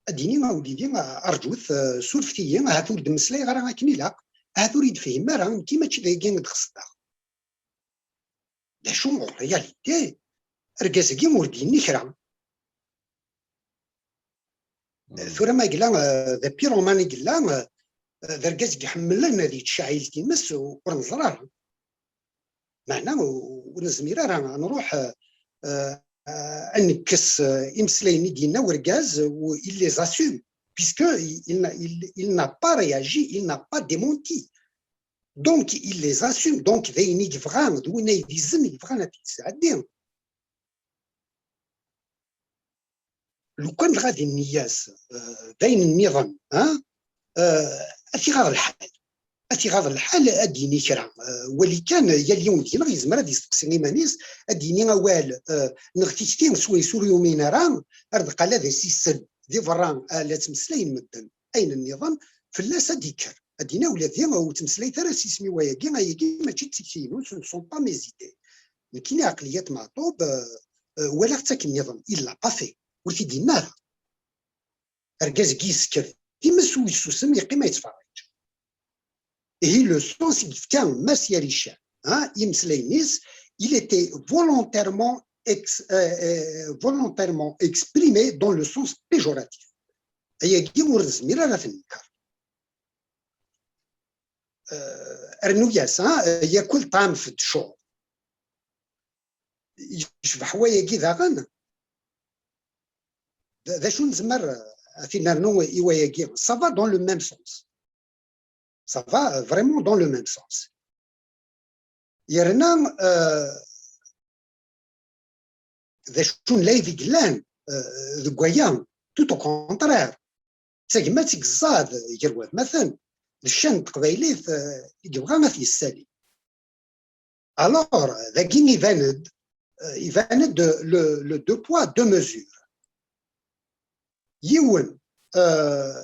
Ad d-yini, a wlidi, a, rǧut, eh, surfet-iyi, ahat ur d-mmeslayeɣ ara akken ilaq, ahat ur yi-d-fhim ara, nekki mačči d ayagi i d-qesdeɣ. D acu, en réalité, argaz-agi ur d-yenni kra. Mm. Tura ma yella, eh, d apyromane i yella, eh, d argaz i iḥemmlen ad yettcɛil times, u-, ur neẓra ara. Meɛna u-, ur nezmir ara ad nruḥ, eh, eh, ad nekkes, eh, imeslayen i d-yenna urgaz, u il les assume, puisque il, il n'a, il, il n'a pas réagi, il n'a pas démenti. Donc, il les assume. Donc, d ayen i yebɣa, d win ay d izen yebɣan ad t-yesɛeddi. Lukan dɣa d nniya-s, eh, d ayen nniḍen, ha? Eh, ad t-iɣaḍ lḥal. Ad t-iɣaḍ lḥal, ad d-yini kra. Eh, wali kan, yal yiwen deg-neɣ yezmer ad yesteqsi iman-is, ad d-yini awal, eh, neɣ tikti swayes ur yumin ara, ar deqqal ad as-isel di berra, eh, la ttmeslayen medden. Ayen nniḍen, fell-as ad d-ikker. ad d-yini ula d ur ttmeslayet ara s yisem i wayagi, ayagi mačči d tikti-inu, ce ne sont pas mes idées. Nekkini Ɛeqliyat Meɛṭub, euh, euh, walaɣ-tt akken nniḍen, il l'a pas fait, ur t-id-yenna ara. Argaz-agi yessekker times u yessusem, yeqqim a yettferriǧ. Ihi le sens i yefka Mass Yarican, hein, i imeslayen-is, il était volontairement ex-, euh, euh, volontairement exprimé dans le sens péjoratif. Ayagi ur nezmir ara ad t-nenker. Euh, rnu-yas, hein, yakul ṭṭɛam f ddcur. Yecbeḥ wayagi daɣen. D, d acu nezmer, euh, ad t-nernu i wayagi? Ça va dans le même sens. Ça va, euh, vraiment dans le même sens. Yerna, euh, d acu n lɛib i yellan, euh, deg waya? Tout au contraire. D tagmat i yeẓẓad gar watmaten, d ccan n teqbaylit, euh, i yebɣa ad t-yessali. Alors, dagi iban-d, euh, iban-d le, le deux poids, deux mesures. Yiwen, euh,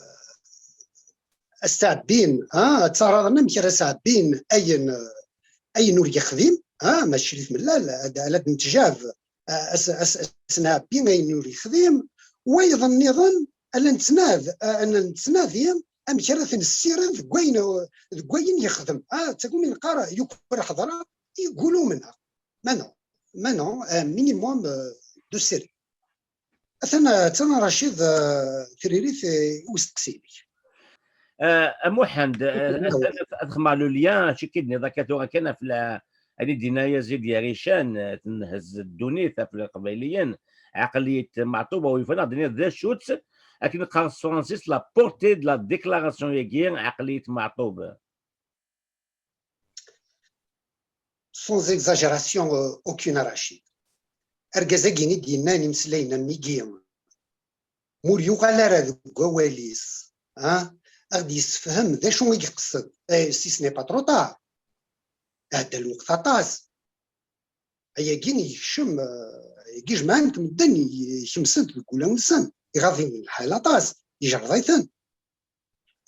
ad s-ttɛebbin, ah, ad ttaraḍen amek ara s-ɛebbin ayen, euh, ayen ur yexdim, ah, mačči di tmellal, ad, ad nettjab, ah, as, as, as nɛebbi ayen ur yexdim, wayeḍ nniḍen, ala nettnad, ah, ala nettnadi amek ara t-nessired deg wayen, deg wayen yexdem. Ah, d tagumi neqqar yuker ḥeḍra, yeggul umneɣ. Ma non, ma non, un minimum, euh, de sérieux. Atan, atan Racid, euh, tririt, euh, i usteqsi-inek. Euh, a Muḥend, euh, ad, ad, ad xemmeɣ le lien, acu i d-tenniḍ akka tura kan ɣef la, ayen i d-yenna Yazid Yarican, euh, tenhez ddunit ɣef Leqbayliyen, Ɛeqliyat Meɛṭub, a wi yufan ad d-tiniḍ d acu-tt, akken qqaren s tefransist, la portée de la déclaration-agi, Ɛeqliyat Meɛṭub. Sans exagération, euh, aucune, a Racid. Argaz-agi i d-yennan imeslayen am wigi, ma ur yuɣal ara deg wawal-is, ah, ad ɣ-d-yessefhem d acu i yeqsed. Eh, si ce n'est pas trop tard. Iɛedda lweqt aṭas. Ayagi yekcem, eh, yagi jemɛen-t medden, kemsen-t deg wulawen-nsen. Iɣaḍ-iten lḥal aṭas, yejreḍ-iten.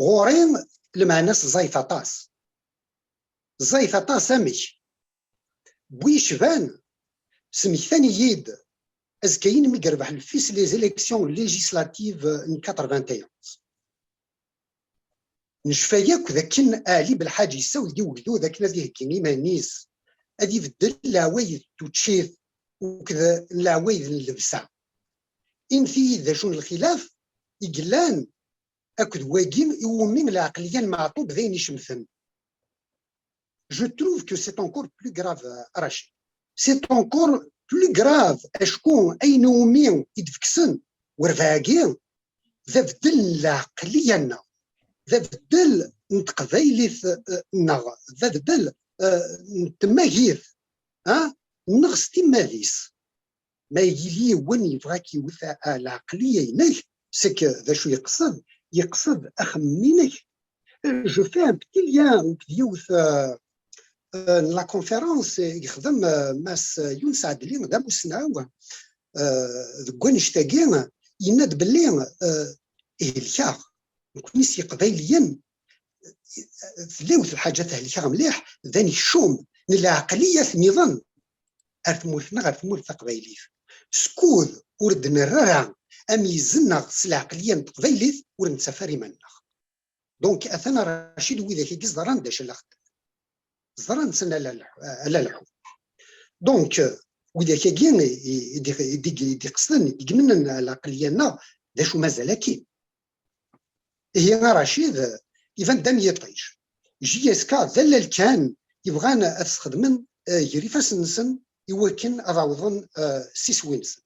Ɣur-i lmeɛna-s ẓẓayet aṭas. Ẓẓayet aṭas amek? Bu yecban, smektan-iyi-d azekka-yin mi yerbeḥ le fils les élections législatives n quatre-vingt-onze. Necfa yakk d akken Ɛli Belḥaǧ yessawel-d i wegdud akken ad iheggi iman-is, ad ibeddel leɛwayed n tuččit akked leɛwayed n llebsa. Init-iyi-d d acu n lxilaf i yellan akked wagi iwumi Lɛeqliya n Meɛṭub d ayen icemten. Je trouve que c'est encore plus grave, euh, Rachid. C'est encore plus grave, acku ayen iwumi i d-feksen werbaɛagi d abeddel n lɛeqliya-nneɣ, d abeddel n teqbaylit, euh, nneɣ, d abeddel, euh, n tmagit, ah, nneɣ s timmad-is. Ma yili yiwen yebɣa ad k-iwet a, a, lɛeqliya-inek, c'est que d acu yeqsed? Yeqsed axemmem-inek. Je fais un petit lien akked yiwet, euh, euh, n la conférence i yexdem, euh, Mass Yunes Ɛedli d amussnaw, euh, deg wannect-agi, yenna-d belli, euh, helkeɣ. Nekni s Yeqbayliyen, tella yiwet lḥaǧa tehlek-aɣ mliḥ, d anekcum n lɛeqliyat nniḍen ar tmurt-nneɣ, ar tmurt taqbaylit. Skud ur d-nerra ara am yizen-nneɣ s lɛeqliya n teqbaylit, ur nettaf ara iman-nneɣ. Donc, atan a Racid, widak-agi ẓran d acu ara xedmen. Ẓran-ten ala lḥu-, ala lḥu. Donc, widak-agi i, i, i d-, i d-, i d-iqesden, i d-igmenen lɛeqliya-nneɣ, d acu mazal akkin. Ihi a Racid, iban-d am yiṭij. J S K d allal kan yebɣan ad sxedmen, eh, gar ifassen-nsen i wakken ad awḍen, eh, s iswi-nsen.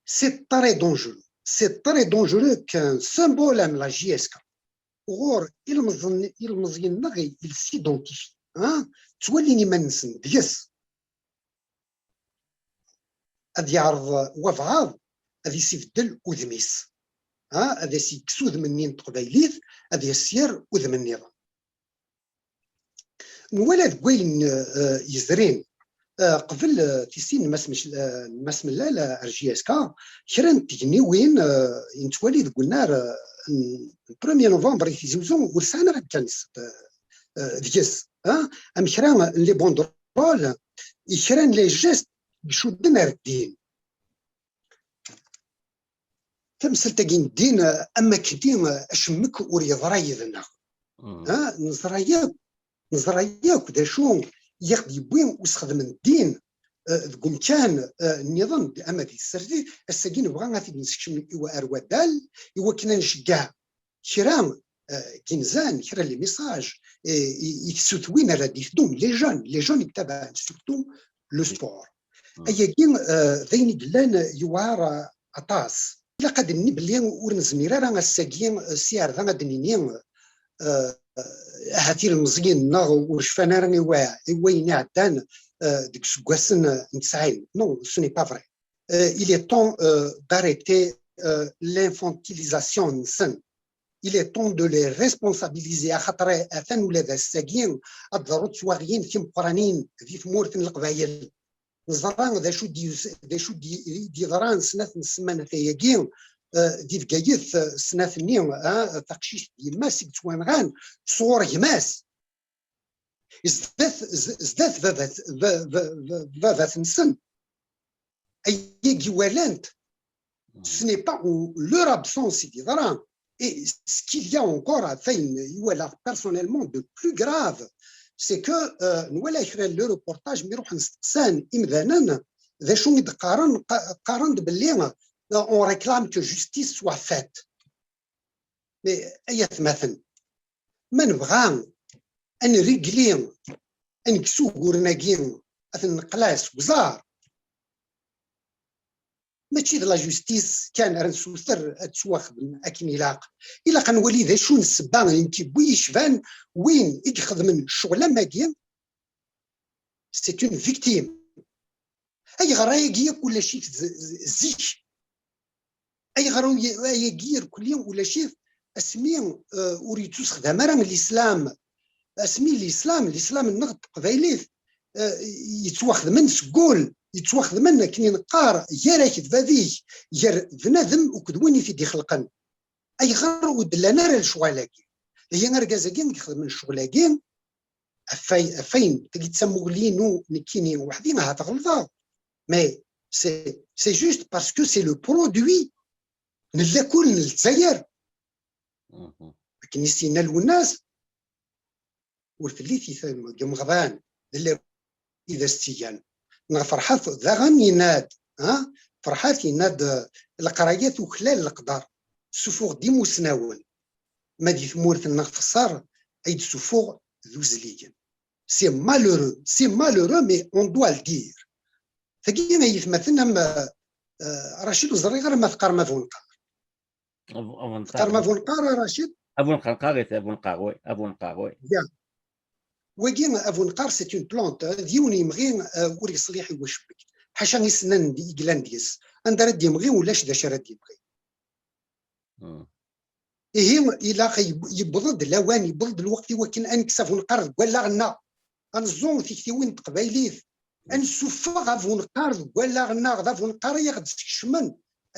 C'est très dangereux. C'est très dangereux qu'un symbole am la J S K. Ɣur ilmeẓyen-, ilmeẓyen-nneɣ, ils s'identifient, hein? Ttwalin iman-nsen deg-s. Ad yeɛreḍ wabɛaḍ ad isibeddel udem-is, ha? Ad as-yekkes udem-nni n teqbaylit, ad as-yerr udem nniḍen. Nwala deg wayen, eh, yezrin, eh, qbel, eh, tissin n Mass Mec-, eh, n Mass Mellal, eh, ar J S K, kra n tgniwin, eh, i nettwali deg unnar, eh, n premier novembre i Tizi Uzzu ur sɛan ara amkan deg-s, ah, am kra n les banderoles, i kra n les gestes icudden ar ddin. Tamsalt-agi n ddin, ah, am akken, ah, acemmek ur yeḍra yid-neɣ. Ah, neẓra yakk, neẓra yakk d acu i aɣ-d-yewwi usexdem n ddin, ah, deg umkan, ah, nniḍen, ama di tsertit. Ass-agi nebɣa ad t-id-nessekcem i wa-, ar waddal, i wakken ad nceggeɛ kra, ah, n yinzan, kra n les messages, eh, i, i tsutwin ara d-iteddun, les jeunes, les jeunes i yettabaɛen surtout le sport. Ayagi, ah, d ayen i yellan yewɛer, ah, aṭas. Ilaq ad d-nini belli ur nezmir ara ass-agi, eh, s yiɛerda ad d-nini, eh, ahat ilmeẓyen-nneɣ ur cfan ara i wa-, i wayen iɛeddan, eh, deg iseggasen, eh, n tesɛin. Non, ce n'est pas vrai. Eh, il est temps, eh, d'arrêter, eh, l'infantilisation-nsen. Il est temps de les responsabiliser, axaṭer atan ula d ass-agi ad d-ḍru ttwaɣyin timeqqranin di tmurt n Leqbayel. Neẓra d acu d-yus-, d acu d-, d-yeḍran snat n ssmanat ayagi, eh, di Bgayet, eh, snat-nni, eh, taqcict d yemma-s i yettwanɣan sɣur gma-s. Zdat, z-, zdat baba-t-, ba-, ba-, ba-, baba-tsen. Ayagi walan-t. Ce n'est pas en leur absence i d-yeḍra. Et ce qu'il y a encore, ɣef ayen i walaɣ personnellement de plus grave, c'est que, euh, nwala kra n les reportages mi ruḥen steqsan imdanen d acu i d-qqaren, qa-, qqaren-d belli, euh, on réclame que justice soit faite. Mais ay atmaten, ma nebɣa ad nrigli, ad nekkes uguren-agi, ad ten-neqleɛ seg uẓar, mačči d la justice kan ara nsuter ad tettwaxdem akken ilaq. Ilaq ad nwali d acu n ssebba i yewwi yecban win i ixedmen ccɣel am wagi, c'est une victime. Ayɣer ayagi yakk ulac-it z-, z-, zik? Ayɣer uy-, ayagi irkelli ulac-it asmi, euh, ur yettusexdam ara l'islam? Asmi l'islam, l'islam-nneɣ n teqbaylit, euh, yettwaxedmen seg wul, yettwaxedmen akken i neqqar, gar-ak d bab-ik, gar bnadem akked win i t-id-ixelqen. Ayɣer ur d-llan ara lecɣal-agi? Ihi argaz-agi i ixedmen ccɣel-agi, ɣef way-, ɣef wayen, tagi d tamuɣli-inu nekkini weḥd-i, ahat ɣelḍeɣ. Mais c'est, c'est juste parce que c'est le produit n lakul n Lezzayer. Akken i s-yenna Lwennas, ur telli tiyita deg imeɣban, d lawi i d as-tt-igan. Neɣ Ferḥat daɣen yenna-d, ha? Ferḥat yenna-d, eh, leqraya tuklal leqder, tessufuɣ-d imusnawen. Ma di tmurt-nneɣ texṣer, ay d-tessufuɣ d uzligen. C'est malheureux, c'est malheureux, mais on doit le dire. Tagi ay atmaten am, eh, eh, Racid, ur ẓriɣ ara ma teqqarem Abunqar. Teqqarem Abunqar, a Racid? Abunqar, qqarit, Abunqar, oui, Abunqar, oui. Ya. Wagi, Abunqar, c'est une plante, eh, d yiwen yemɣi, eh, ur yeṣliḥ i wacemmek. Ḥaca isennanen i yellan deg-s. Anda ara d-yemɣi, ulac d acu ara d-yemɣi. Ihi, ilaq yeb-, yewweḍ-d lawan, yewweḍ-d lweqt i wakken ad nekkes Abunqar deg wallaɣ-nneɣ. Ad neẓẓu tiktiwin n teqbaylit. Ad nessuffeɣ Abunqar deg wallaɣ-nneɣ, d Abunqar i aɣ-d-skecmen.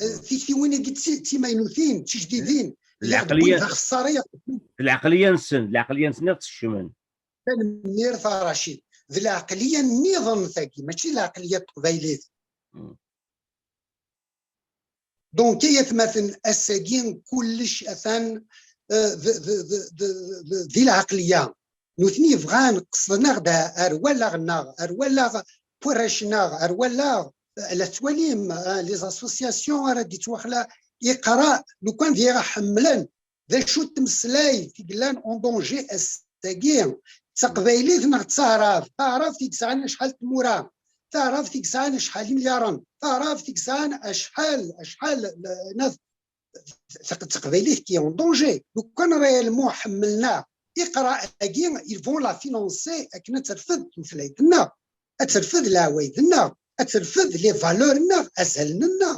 Eh, tiktiwin-agi d ti-, d timaynutin, d tijdidin. Lliɣ d win d axeṣṣar i aɣ-d-, d lɛeqliya-nsen, d lɛeqliya-nsen i aɣ-d-skecmen. Tanemmirt a Racid. D lɛeqliya nniḍen tagi, mačči d lɛeqliya n teqbaylit. Donc, ay atmaten, ass-agi kullec atan, eh, d, d, d, d, d, di lɛeqliya. Nutni bɣan, qesden-aɣ-d ar wallaɣ-nneɣ, ar wallaɣ n warrac-nneɣ, ar wallaɣ, eh, la tettwalim, eh, les associations ara d-ittwaxla, iqra, lukan d iɣ ḥemmlen, d acu n tmeslay i yellan en danger ass-agi? D taqbaylit neɣ d taɛrabt? Taɛrabt i yesɛan acḥal n tmura? Taɛrabt i yesɛan acḥal imelyaren? Taɛrabt i yesɛan acḥal, acḥal n, n, taq-, taqbaylit qui est en danger. Lukan réellement ḥemmlen-aɣ, iqra-agi, ils vont la financer akken ad terfed tutlayt-nneɣ, ad terfed leɛwayed-nneɣ, ad terfed les valeurs-nneɣ, azalen-nneɣ.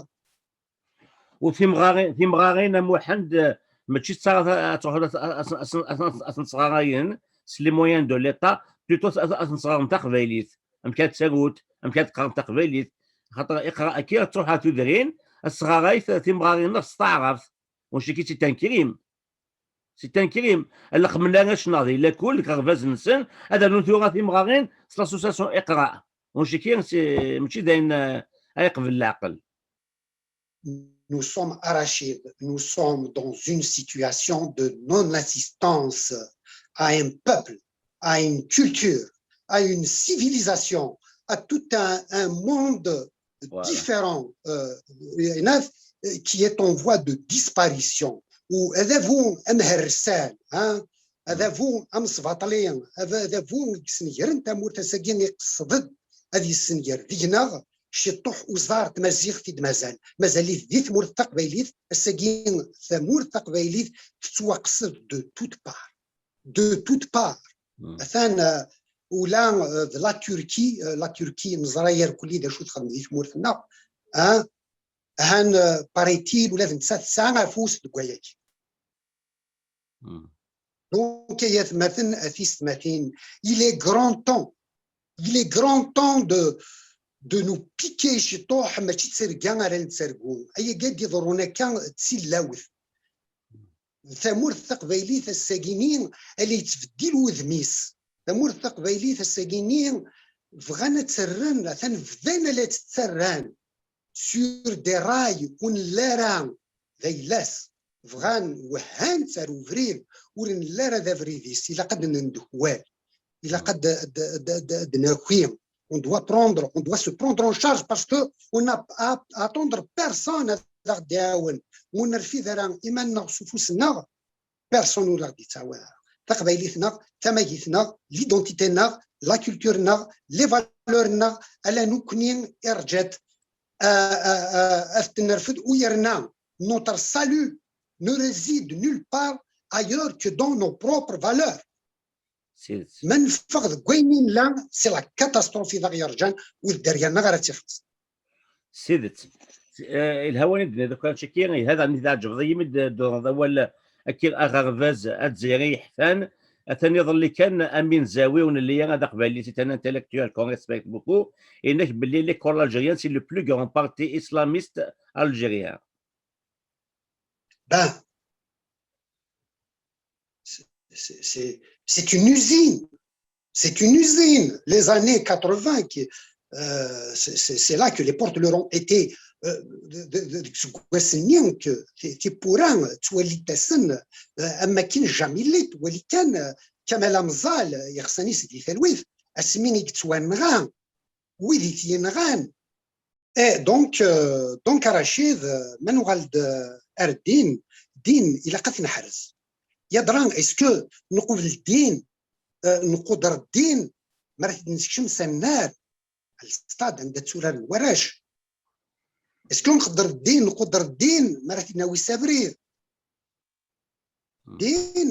U timɣarin, timɣarin a Muḥend, eh, mačči d taɣaṭ ad, ad truḥeḍ ad, ad, ad, ad, ad, ad ten-sɣarayen s les moyens de l'État, plutôt ad, ad ten-sɣaren taqbaylit. Amek ad ttarunt, amek ad qqarent taqbaylit. Xaṭer iqra-, akka ad truḥ ar tudrin, ad sɣaray t-, timɣarin-nneɣ s taɛrabt. Ur nciki d titankirim. C'est un crime. Lqemna acnaḍ di lakul, deg aɣbaz-nsen, ad rnun tura timɣarin s l'association Iqra. Unciki, c'est, mačči d ayen, euh, ay iqbel leɛqel. Nous sommes arrachés, nous sommes dans une situation de non-assistance à un peuple, à une culture, à une civilisation, à tout un, un monde Voilà. différent, euh, euh, qui est en voie de disparition. Ou ad avu amhersan, hein, ad avu amesbaṭli, ad avu yesnegren tamurt, ass-agi iqsed-d ad yessenger deg-neɣ ciṭuḥ uẓar tmaziɣt i d-mazal. Mazal-it di tmurt taqbaylit, ass-agi tamurt taqbaylit tettwaqsed de toute part. De toute part. Atan, euh, ula, euh, d la Turquie, euh, la Turquie neẓra irkelli d acu txeddem di tmurt-nneɣ, hein, han, euh, paraît-il, ula d nettat tesɛa afus deg wayagi. Donc, ay atmaten, a tiyessetmatin, il est grand temps, il est grand temps de, de nous piquer ciṭuḥ, mačči d tirga ara nettargu. Ayagi ad d-iḍerrun akka d tillawt. Tamurt taqbaylit ass-agini ala yettbeddil wudem-is. Tamurt taqbaylit ass-agini bɣan ad tt-rren, atan bdan ala tt-ttarran sur des rails ur nelli ara d ayla-s. Bɣan wehhan-tt ar ubrid ur nelli ara d abrid-is. Ilaq ad nendekwal. Ilaq ad, ad, ad, ad, ad naki. On doit prendre, on doit se prendre en charge parce que on a à, à attendre personne ad aɣ-d-iɛawen. Ur nerfid ara iman-nneɣ s ufus-nneɣ, personne ur aɣ-d-yettɛawan ara. Taqbaylit-nneɣ, tamagit-nneɣ, l'identité-nneɣ, la culture-nneɣ, les valeurs-nneɣ, ala nekkni i rǧat, euh, euh, euh, ad t-nerfed u yerna notre salut ne réside nulle part ailleurs que dans nos propres valeurs. S tidet. Ma neffeɣ deg wayen i nella, c'est la catastrophe i d aɣ-yerǧan, u d dderya-nneɣ ara tt-ixellṣen. S tidet. Eh, ilha wayen i d-tenniḍ akk, Ciki, iha daɣen i tɛeǧbeḍ-iyi mi d-, d-tuɣeḍ awal akki aɣerbaz azzayri yeḥfan. Atan iḍelli kan, Amin Zawi, ur nelli ara d aqbayli, c'est un intellectuel qu'on respecte beaucoup, yenna-k belli l'école algérienne, c'est le plus grand parti islamiste algérien. Ben, c'est, c'est, c'est, c'est une usine. C'est une usine. Les années quatre-vingts, qui, euh, c'est, c'est, c'est là que les portes leur ont été, euh, de, de, de, deg useggas-nni, que ti-, tiwwura ttwalint-asen, euh, am wakken jamais llit, wali kan, euh, Kamel Amẓal, yeɣsan-is di talwit, asmi i yettwanɣa, wid i t-yenɣan. Eh, donc, euh, donc, a Racid, euh, ma nuɣal-d, euh, ar ddin, ddin, ilaq ad t-neḥrez. Yadra, est-ce que nqubel ddin, euh, nquder ddin, mi ara t-id-nessekcem s annar, le stade anda tturaren warrac? Est-ce que nqedder ddin, nquder ddin, mi ara t-id-nawi s abrid? Ddin,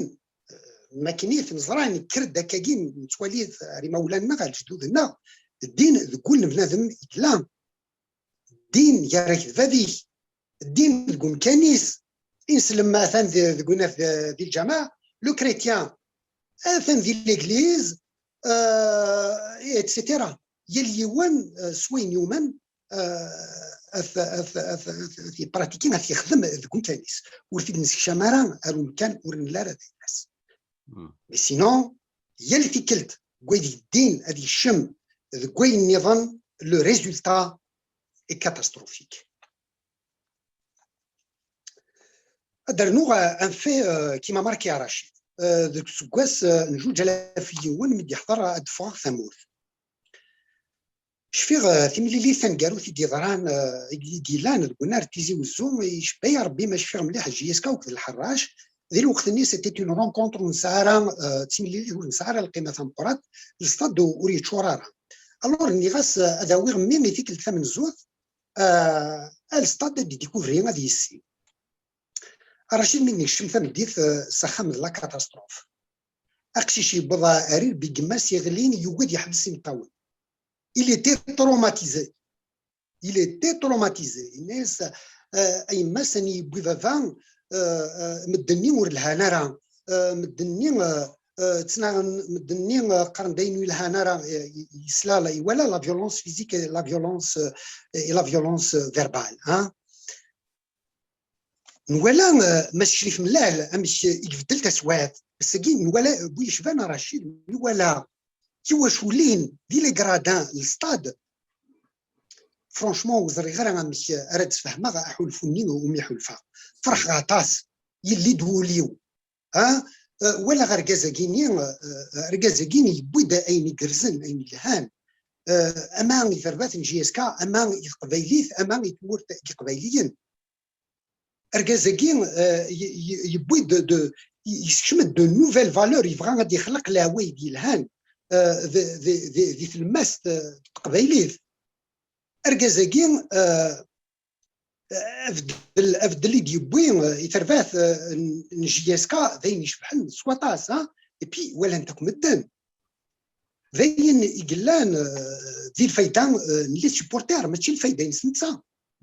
eh, makken i t-neẓra, nekker-d akkagi, nettwali ar imawlan-nneɣ, ar lejdud-nneɣ, ddin deg wul n bnadem i yella. Ddin gar-ak d bab-ik, ddin deg umkan-is, ineslem ma atan d-, deg unaf d-, di lǧameɛ, le chrétien, atan di l'église, euh, et cetera. Yal yiwen, euh, s wayen yumen, euh, ad, ad, ad, ad, ad yepratiki, ad t-yexdem deg umkan-is. Ur t-id-nessekcam ara ar umkan ur nelli ara d ayla-s. Mais sinon, yal tikkelt deg wayen yeddin ad yekcem deg wayen nniḍen, le résultat est catastrophique. Ad d-rnuɣ, euh, un fait, euh, qui m'a marqué, a Racid. Euh, deg useggas, euh, n zuǧ alaf yiwen, mi d-yeḥḍer ad d-ffɣeɣ tamurt. Cfiɣ, euh, timlilit taneggarut i d-yeḍran, euh, i d-yellan deg unnar n Tizi Wezzu, icebba-yi Rebbi, ma cfiɣ mliḥ, J S K akked Lḥerrac. Di lweqt-nni, c'était une rencontre ur nesɛi ara, euh, d timlilit ur nesɛi ara lqima tameqqrant, lestad ur yeččur ara. Alors, nniɣ-as, euh, ad awiɣ mmi i tikkelt tamenzut, euh, à le stade ad d-découvrir, ad yissin. A Racid, mi d-nekcem tameddit, euh, s axxam d la catastrophe. Aqcic yewweḍ ar irebbi n yemma-s yeɣlin, yugi ad yeḥbes imeṭṭawen. Il était traumatisé. Il était traumatisé. Yenna-yas, euh, a yemma-s, ani yewwi baba, euh, euh, medden-nni ur lhan ara. Euh, medden-nni, euh, euh, ttnaɣen, medden-nni, euh, qqaren-d ayen ur yelhan ara, euh, y-, yesla, la, iwala la violence physique et la violence, euh, et la violence, euh, verbale, hein. Nwala, eh, Mass Crif Mellal amek i ibeddel taswiɛt. Ass-agi nwala, bu yecban a Racid, nwala tiwaculin di les gradins n lstad. Franchement, ur ẓriɣ ara amek ara d-sfehmeɣ aḥulfu-nni umi ḥulfaɣ. Ferḥeɣ aṭas, yelli-d wul-iw. Ha? Eh, walaɣ argaz-agi-nni, eh, argaz-agi yewwi-d ayen igerrzen, ayen yelhan. Eh, ama i terbaɛt n J S K, ama i teqbaylit, ama i tmurt n Yiqbayliyen. Argaz-agi, eh, y-, y-, yewwi-d de, y-, yessekcem-d de nouvelles valeurs, yebɣa ad d-ixleq leɛwayed yelhan, eh, di, di, di, di tlemmast, eh, n teqbaylit. Argaz-agi, eh, abeddel, abeddel i d-yewwi, eh, i terbaɛt, eh, n, n J S K d ayen icebḥen s waṭas, ha? Et puis walan-t akk medden. D ayen i yellan, eh, di lfayda, eh, n les supporters, mačči lfayda-ines netta.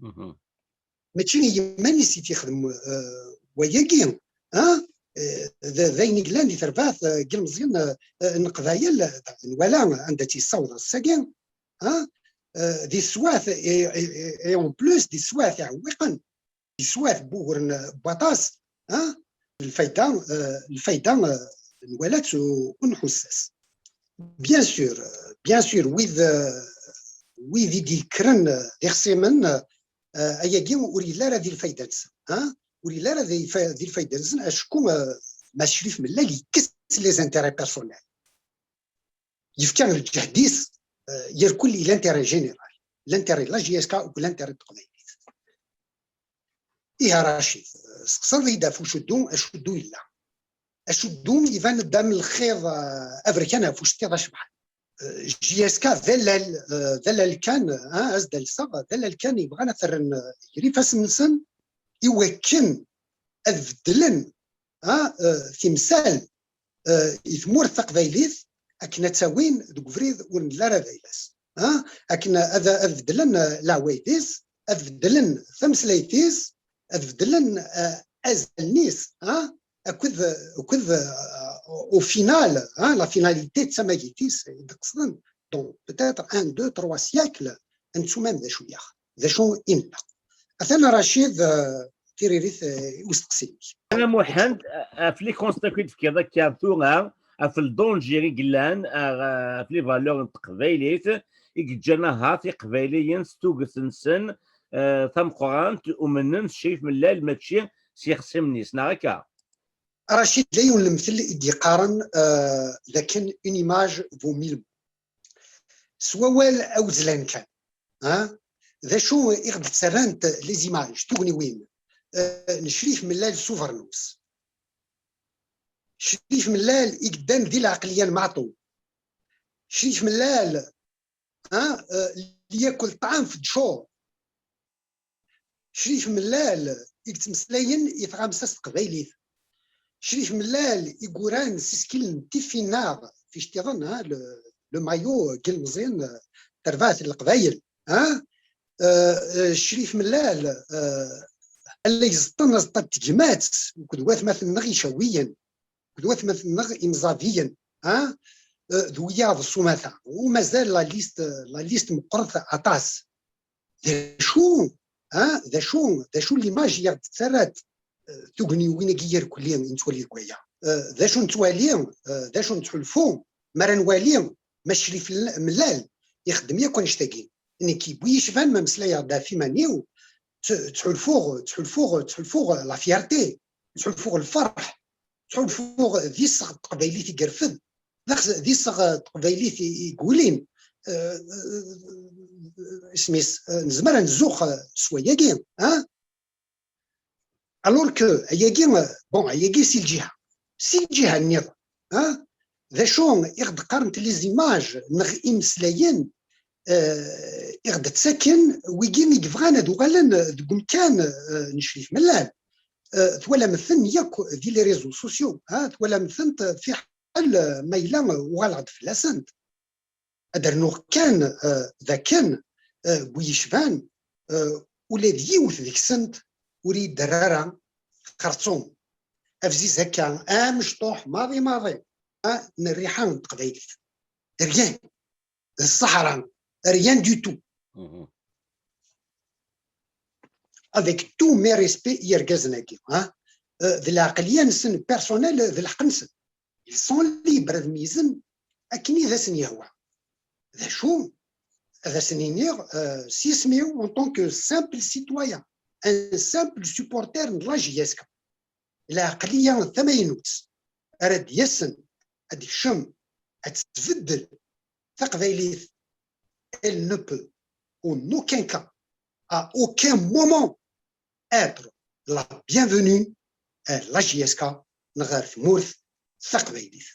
Mhm. Mačči i yiman-is i t-yexdem, eh, wayagi, ha? Eh, d, d ayen i yellan di terbaɛt, eh, n yilmeẓyen, eh, eh, n Leqbayel, eh, nwala anda tt-yessaweḍ ass-agi, ha? Eh, di teswiɛt, et, et, et en plus, di teswiɛt iɛewwiqen, di teswiɛt n wuguren n waṭas, ha? Lfayda, eh, lfayda, eh, nwala-tt u, u nḥuss-as. Bien sûr, eh, bien sûr, wid, eh, wid i d-yekkren, eh, d ixṣimen, eh, ayagi ur yelli ara di lfayda-nsen, ha? Ur yelli ara di fa-, di lfayda-nsen, acku, eh, Mass Crif Mellal yekkes les intérêts personnels. Yefka lǧehd-is, eh, yerkul i l'intérêt général, l'intérêt n la J S K u l'intérêt n teqbaylit. Ihi a Racid, eh, teqsiḍ-iyi-d ɣef ucuddu, acuddu yella. Acuddu iban-d am lxiḍ, eh, aberkan ɣef uceṭṭiḍ acebḥan. Eh, J S K d allal, eh, d allal kan, eh, as-d-alseɣ, d allal kan yebɣan ad t-rren, eh, gar ifassen-nsen i wakken ad beddlen, eh, eh, timsal, eh, i tmurt taqbaylit akken ad tt-awin deg ubrid ur nelli ara d ayla-s. Eh, akken ad, ad beddlen, eh, leɛwayed-is, ad beddlen tameslayt-is, ad beddlen, eh, azalen-is, eh, akked, akked, eh, au final, eh, la finalité d tamagit-is i d-qesden. Donc, peut-être un, deux, trois siècles, ad nettu ma d acu yaɣ, d acu i nella. Atan a Racid, eh, tiririt, eh, i usteqsi-nnek. Ana Muḥend, ɣef les constats i d-tefkiḍ akka tura, ɣef le danger i yellan, eh, ɣef les valeurs n teqbaylit, i yeǧǧan ahat iqbayliyen s tuget-nsen, eh, tameqqrant, umnen s Crif Mellal, mačči s yixṣimen-is, neɣ akka? Racid, la yiwen lemtel i d-yeqqaren, eh, d akken une image vaut mille mots. S wawal awezlan kan, ha? D acu i ɣ-d-ttarrant les images, tugniwin, eh, n Crif Mellal s ubernus? Crif Mellal i yeddan di lɛeqliya n Meɛṭub. Crif Mellal, ha, eh, li yakul ṭṭɛam f ddcur. Crif Mellal i yettmeslayen i tɣamsa s teqbaylit. Crif Mellal i yuran s isekkilen n tifin-nneɣ f iceṭṭiḍen, ha, le, le maillot n yilmeẓyen, eh, terbaɛt n Leqbayel, ha? Eh, eh, Crif Mellal, eh, alla iẓeṭṭen aẓeṭṭa n tegmat, akked watmaten-nneɣ icawiyen, akked watmaten-nneɣ imẓabiyen, ha? Eh, d wiyaḍ s umata. U mazal la liste, la liste meqqret aṭas. D acu, ha? D acu, d acu l'image i aɣ-d-ttarrat, eh, tugniwin-agi irkelli i nettwali deg waya? Eh, d acu nettwali, eh, d acu nettḥulfu mi ara nwali Mass Crif Mellal ixeddem yakk annect-agi? Nekk yewwi-yi ccban ma meslayeɣ-d ɣef iman-iw, tt-, ttḥulfuɣ, ttḥulfuɣ, ttḥulfuɣ la fierté, ttḥulfuɣ lferḥ, ttḥulfuɣ d iseɣ n teqbaylit i yerfed, d ax-, d iseɣ n teqbaylit i, i yulin. Eh, eh, isem-is, eh, nezmer ad nzux, eh, s wayagi, ha? Alors que ayagi, eh, bon, ayagi si lǧiha, si lǧiha nniḍen, ha? D acu i ɣ-d-qqarent les images neɣ imeslayen, eh, i ɣ-d-ttaken wigi i yebɣan ad uɣalen deg umkan, eh, n Crif Mellal? Eh, twalam-ten yakk di les réseaux sociaux, ha? Twalam-tent fiḥel, eh, ma yella uɣaleɣ-d fell-asent. Ad rnuɣ kan, eh, d akken, eh, bu yecban, eh, ula d yiwet deg-sent ur iyi-d-terri ara xerṣum. Abziz akka, amecṭuḥ, maḍi, maḍi, ah, n rriḥa n teqbaylit. Rien. D ṣṣeḥra. Rien du tout. Mhm. avec tous mes respects i yergazen-agi, hein, euh, d lɛeqliya-nsen personnel, d lḥeqq-nsen. Ils sont libres ad meyyzen akken i d asen-yehwa. D acu ad asen-iniɣ, euh, s yisem-iw en tant que simple citoyen, un simple supporter n la J S K. Lɛeqliya tamaynut ara d-yasen, ad d-tekcem, ad tt-tbeddel taqbaylit, elle ne peut en aucun cas, à aucun moment, être la bienvenue à la J S K neɣ ɣer tmurt taqbaylit.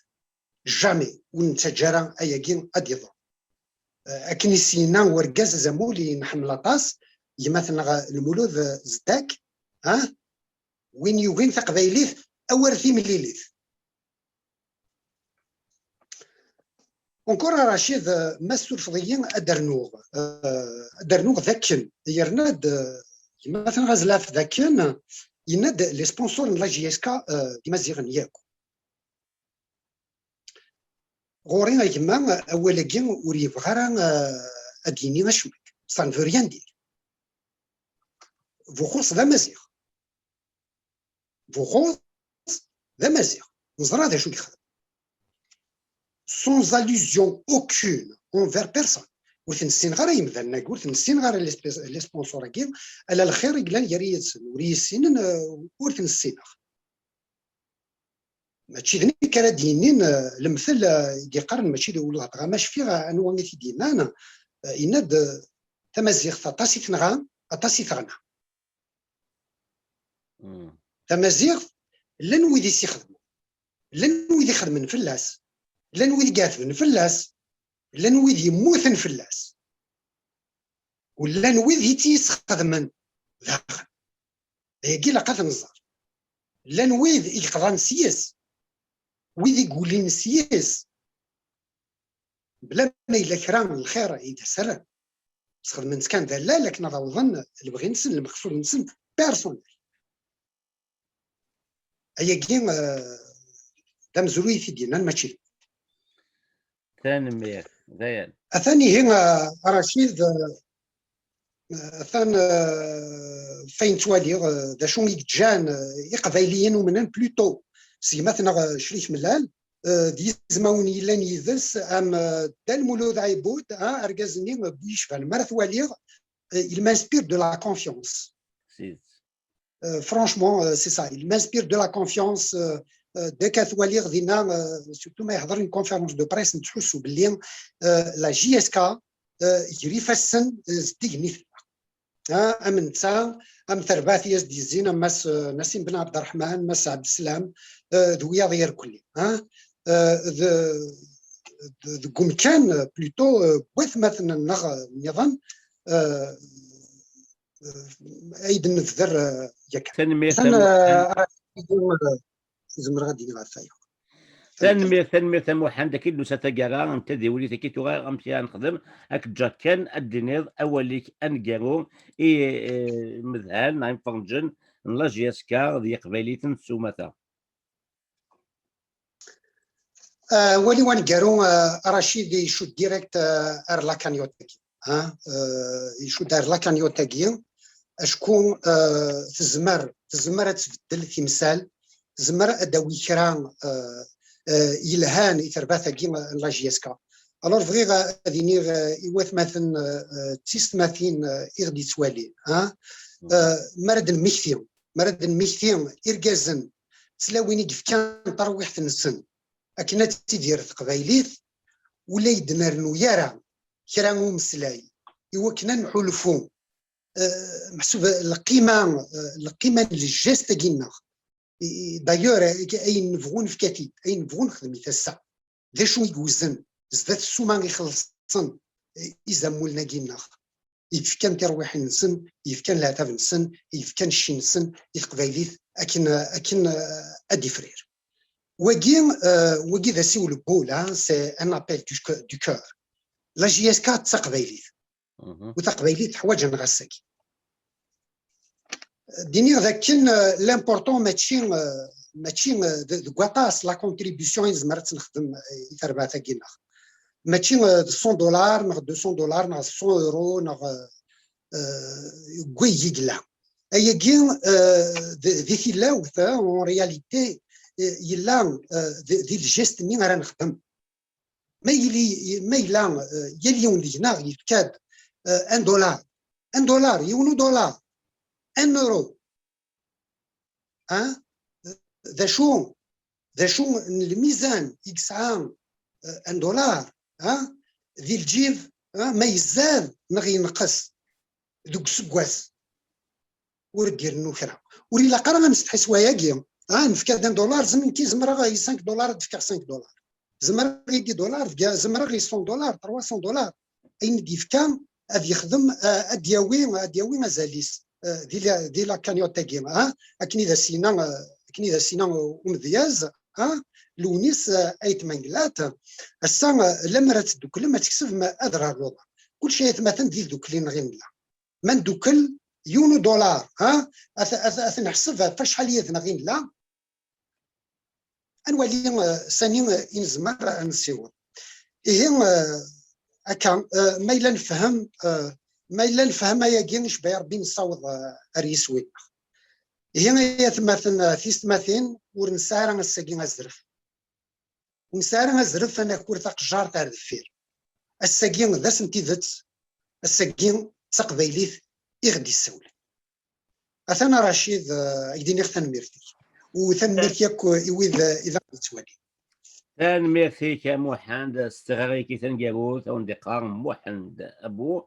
Jamais ur nettaǧǧa ara ayagi ad d-yeḍru. Eh, akken i s-yenna urgaz azamul i nḥemmel aṭas, gma-tneɣ Lmulud, eh, Zeddak, ah, win yugin taqbaylit, awer timlilit. Encore a Racid, eh, ma tessurfeḍ-iyi, ad d-rnuɣ, eh, ad d-rnuɣ d akken yerna-d, eh, gma-tneɣ Azlaf d akken yenna-d les sponsors n la J S K, eh, d Imaziɣen yakk. Ɣur-i a gma, awal-agi ur yebɣi ara, eh, ad d-yini acemma. Ça ne veut rien dire. Buxus d amaziɣ. Buxus d amaziɣ. Neẓra d acu i yexdem. Sans allusion aucune envers personne. Ur ten-ssineɣ ara yemdanen-agi, ur ten-ssineɣ ara les, les sponsors-agi, ala lxir i yellan gar-i yid-sen. Ur iyi-ssinen, eh, ur ten-ssineɣ. Mačči d nekk ara d-yinin, eh, lemtel, eh, i d-yeqqaren, mačči d ula d dɣa ma cfiɣ, eh, anwa i t-id-yennan, eh, yenna-d, eh, tamaziɣt aṭas i tenɣa, aṭas i teɣna. Tamaziɣt, llan wid i s-ixedmen, llan wid ixedmen fell-as, llan wid i iɛetben fell-as, llan wid yemmuten fell-as, u llan wid i tt-yesxedmen daɣen. Dagi ilaq ad t-nẓer. Llan wid i yeqḍan s yis, wid i yulin s yis, bla ma yella kra n lxir i d-as-rran. Sxedmen-tt kan d allal akken ad awḍen lebɣi-nsen, lmeqsud-nsen personnel. Ayagi, eh, d amezruy i t-id-yennan, mačči d. Tanemmirt, d ayen. Atan ihi, eh, a Racid, eh, atan, eh, f ayen ttwaliɣ, eh, d acu i yeǧǧan, eh, Iqbayliyen umnen plutôt s gma-tneɣ, eh, Crif Mellal, eh, d yizmawen yellan yid-s, am, eh, Dda Lmulud Ɛibud, ah, argaz-nni, eh, bu yecban. Mi ara t-waliɣ, eh, il m'inspire de la confiance. Euh, franchement, euh, c'est ça. Il m'inspire de la confiance. Euh, euh, dès qu'à Twaliɣ dinna, euh, surtout ma yehḍer une conférence de presse, nettḥussu belli, euh, la J S K, euh, gar ifassen, euh, zeddigen i tella. Ah, am netta, am terbaɛt i as-d-yezzin, am Mass, euh, Nassim Ben Abderrahman, Mass Abdeslam, euh, d wiyaḍ irkelli. Ah, euh, d, d, deg umkan, plutôt, euh, n watmaten-nneɣ, euh, nniḍen, euh, ay d-nebder, eh, yakan. Tanemmirt, atan, tanemmirt. Eh, ara zemreɣ ad d-iniɣ ɣef waya. Tanemmirt, tanemmirt a Muḥend, akken d-nusa taggara n tadiwlit, akken tura amek ara nexdem, ad k-ǧǧeɣ kan ad d-tiniḍ awal-ik aneggaru i, eh, imedhan neɣ imferrǧen n la J S K d yeqbayliyen s umata. Euh, wali waneggaru, euh, Racid icudd direct, euh, ar la cagnotte-agi, hein, euh, icudd ar la cagnotte-agi, acku, euh, tezmer, tezmer ad tbeddel timsal, tezmer ad d-tawi kra, euh, euh, yelhan i terbaɛt-agi, euh, n la J S K. Alors, bɣiɣ, euh, ad iniɣ, euh, i watmaten, euh, euh, d tisetmatin, euh, i ɣ-d-yettwalin, hein, euh, mi ara d-nemmekti, mi ara d-nemmekti irgazen, tlawin i yefkan tarwiḥt-nsen akken ad tidir teqbaylit, ur la d-nernu ara kra umeslay i wakken ad nḥulfu, eh, meḥsub lqima, eh, lqima n lǧest-agi-nneɣ. I, i, d'ailleurs, eh, ayen nebɣu nefka-t-id, ayen nebɣu nexdem-it ass-a. D acu i yewzen zdat ssuma ixellṣen, eh, izammulen-agi-nneɣ? I yefkan tirwiḥin-nsen, i yefkan leɛtab-nsen, i yefkan cci-nsen i teqbaylit akken, akken, eh, ad d-ifrir. Wagi, eh, wagi d asiwel n wul, hein, c'est un appel du, du cœur. La J S K d taqbaylit. U taqbaylit teḥwaǧ aneɣ ass-agi. D-iniɣ d akken, eh, l'important mačči, eh, mačči, eh, de, deg waṭas la contribution i nezmer ad tt-nexdem, eh, i terbaɛt-agi-nneɣ. Mačči, eh, d cent dollars neɣ deux cents dollars neɣ cent euros neɣ, eh, eh, deg wayen i yella. Ayagi, euh, di, di tilawt, hein, en réalité, euh, yella, euh, di, di lǧest-nni ara nexdem. Ma yili, ma yella, euh, yal yiwen deg-neɣ yefka-d, euh, un dollar. Un dollar, yiwen udulaṛ. Un euro. Hein? D acu, d acu n lmizan i yesɛa, euh, un dollar, hein? Di lǧib, hein? Ma yezad neɣ yenqes deg useggas. Ur d-irennu kra. Ur ilaq ara ad nsetḥi s wayagi. Ah, nefka-d un dollar, zem-, nekki zemreɣ i cinq dollars ad d-fkeɣ cinq dollars. Zemreɣ i dix dollars, zemreɣ i cent dollars, trois cents dollars. Ayen i d-yefka ad yexdem, ah, ad d-yawi, ad d-yawi azal-is, ah, di la, di la cagnotte-agi, ah, akken i d as-yenna, ah, akken i d as-yenna umedyaz, ah, Lewnis, ah, Ayt Mengellat. Ass-a, ah, lemmer ad tedduklem, ad teksbem adrar n uḍar. Kullec ay atmaten d idukli-nneɣ i nella. Ma ndukkel yiwen udulaṛ, ha? Ad, ad, ad t-neḥseb ɣef acḥal yid-neɣ i nella. Ad nwali, eh, sani, eh, i nezmer ad nessiweḍ. Ihi, eh, akka, eh, ma yella nefhem, eh, ma yella nefhem ayagi, icba Rebbi nessaweḍ, eh, ar yiswi-nneɣ. Ihi, ay atmaten, eh, tiyessetmatin, ur nesɛi ara ass-agi azref. Ur nesɛi ara azref ad naker taqejjart ar deffir. Ass-agi d ass n tidet, ass-agi d taqbaylit i ɣ-d-yessawlen. Atan a Racid, eh, ad k-d-iniɣ tanemmirt-ik. U tanemmirt yakk i wid, eh, i d aɣ-d-yettwalin. Tanemmirt-ik a Muḥend s tɣari-agi taneggarut, a wen-d-iqqar Muḥend Abu.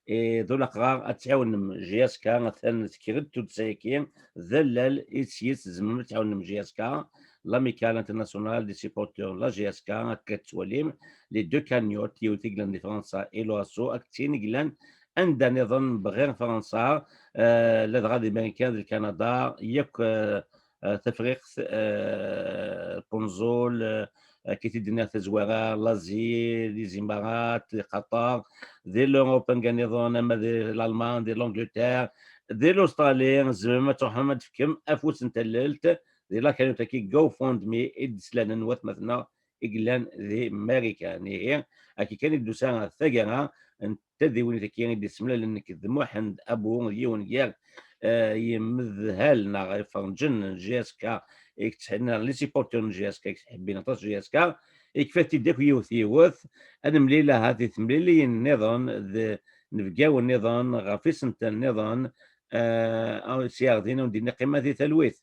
Eh, d ulaqrar ad tɛiwnem J S K, atan tekker-d tuddsa-agi, d allal i s-yes tzemrem ad tɛiwnem J S K, l'Amicale Internationale des Supporters, la J S K, akka tettwalim, les deux cagnottes, yiwet i yellan di Fransa, i l'O A S O, akked tin i yellan anda nniḍen bɣir Fransa, eh, ladɣa di Marikan, di Kanada, yakk, eh, eh, Tafriqt, eh, Kunẓul, eh, akka i d-nniɣ tazwara, Lazi, les Imarat, Qatar, di l'Europe anga nniḍen, ama di l'Alman, di l'Angleterre, di l'Australie, tzemrem ad truḥem ad d-tefkem afus n tallelt di la cagnotte-agi GoFundMe i d-slanen watmaten-a i yellan di Marikan. Ihi, akka kan i d-tusa taggara n tadiwennit-agi i d-yessemlalen nekk d Muḥend Abu, d yiwen gar, eh, yimedhal neɣ iferǧen n J S K, i yettḥ-, neɣ les supporters n J S K, i yettḥebbin aṭas J S K, ikfa-t-id akk yiwet yiwet, ad nemlil ahat di temliliyin nniḍen, d nebgawen nniḍen, ɣef isental nniḍen, eh, s yaɣ din, ur d-inni qima di talwit.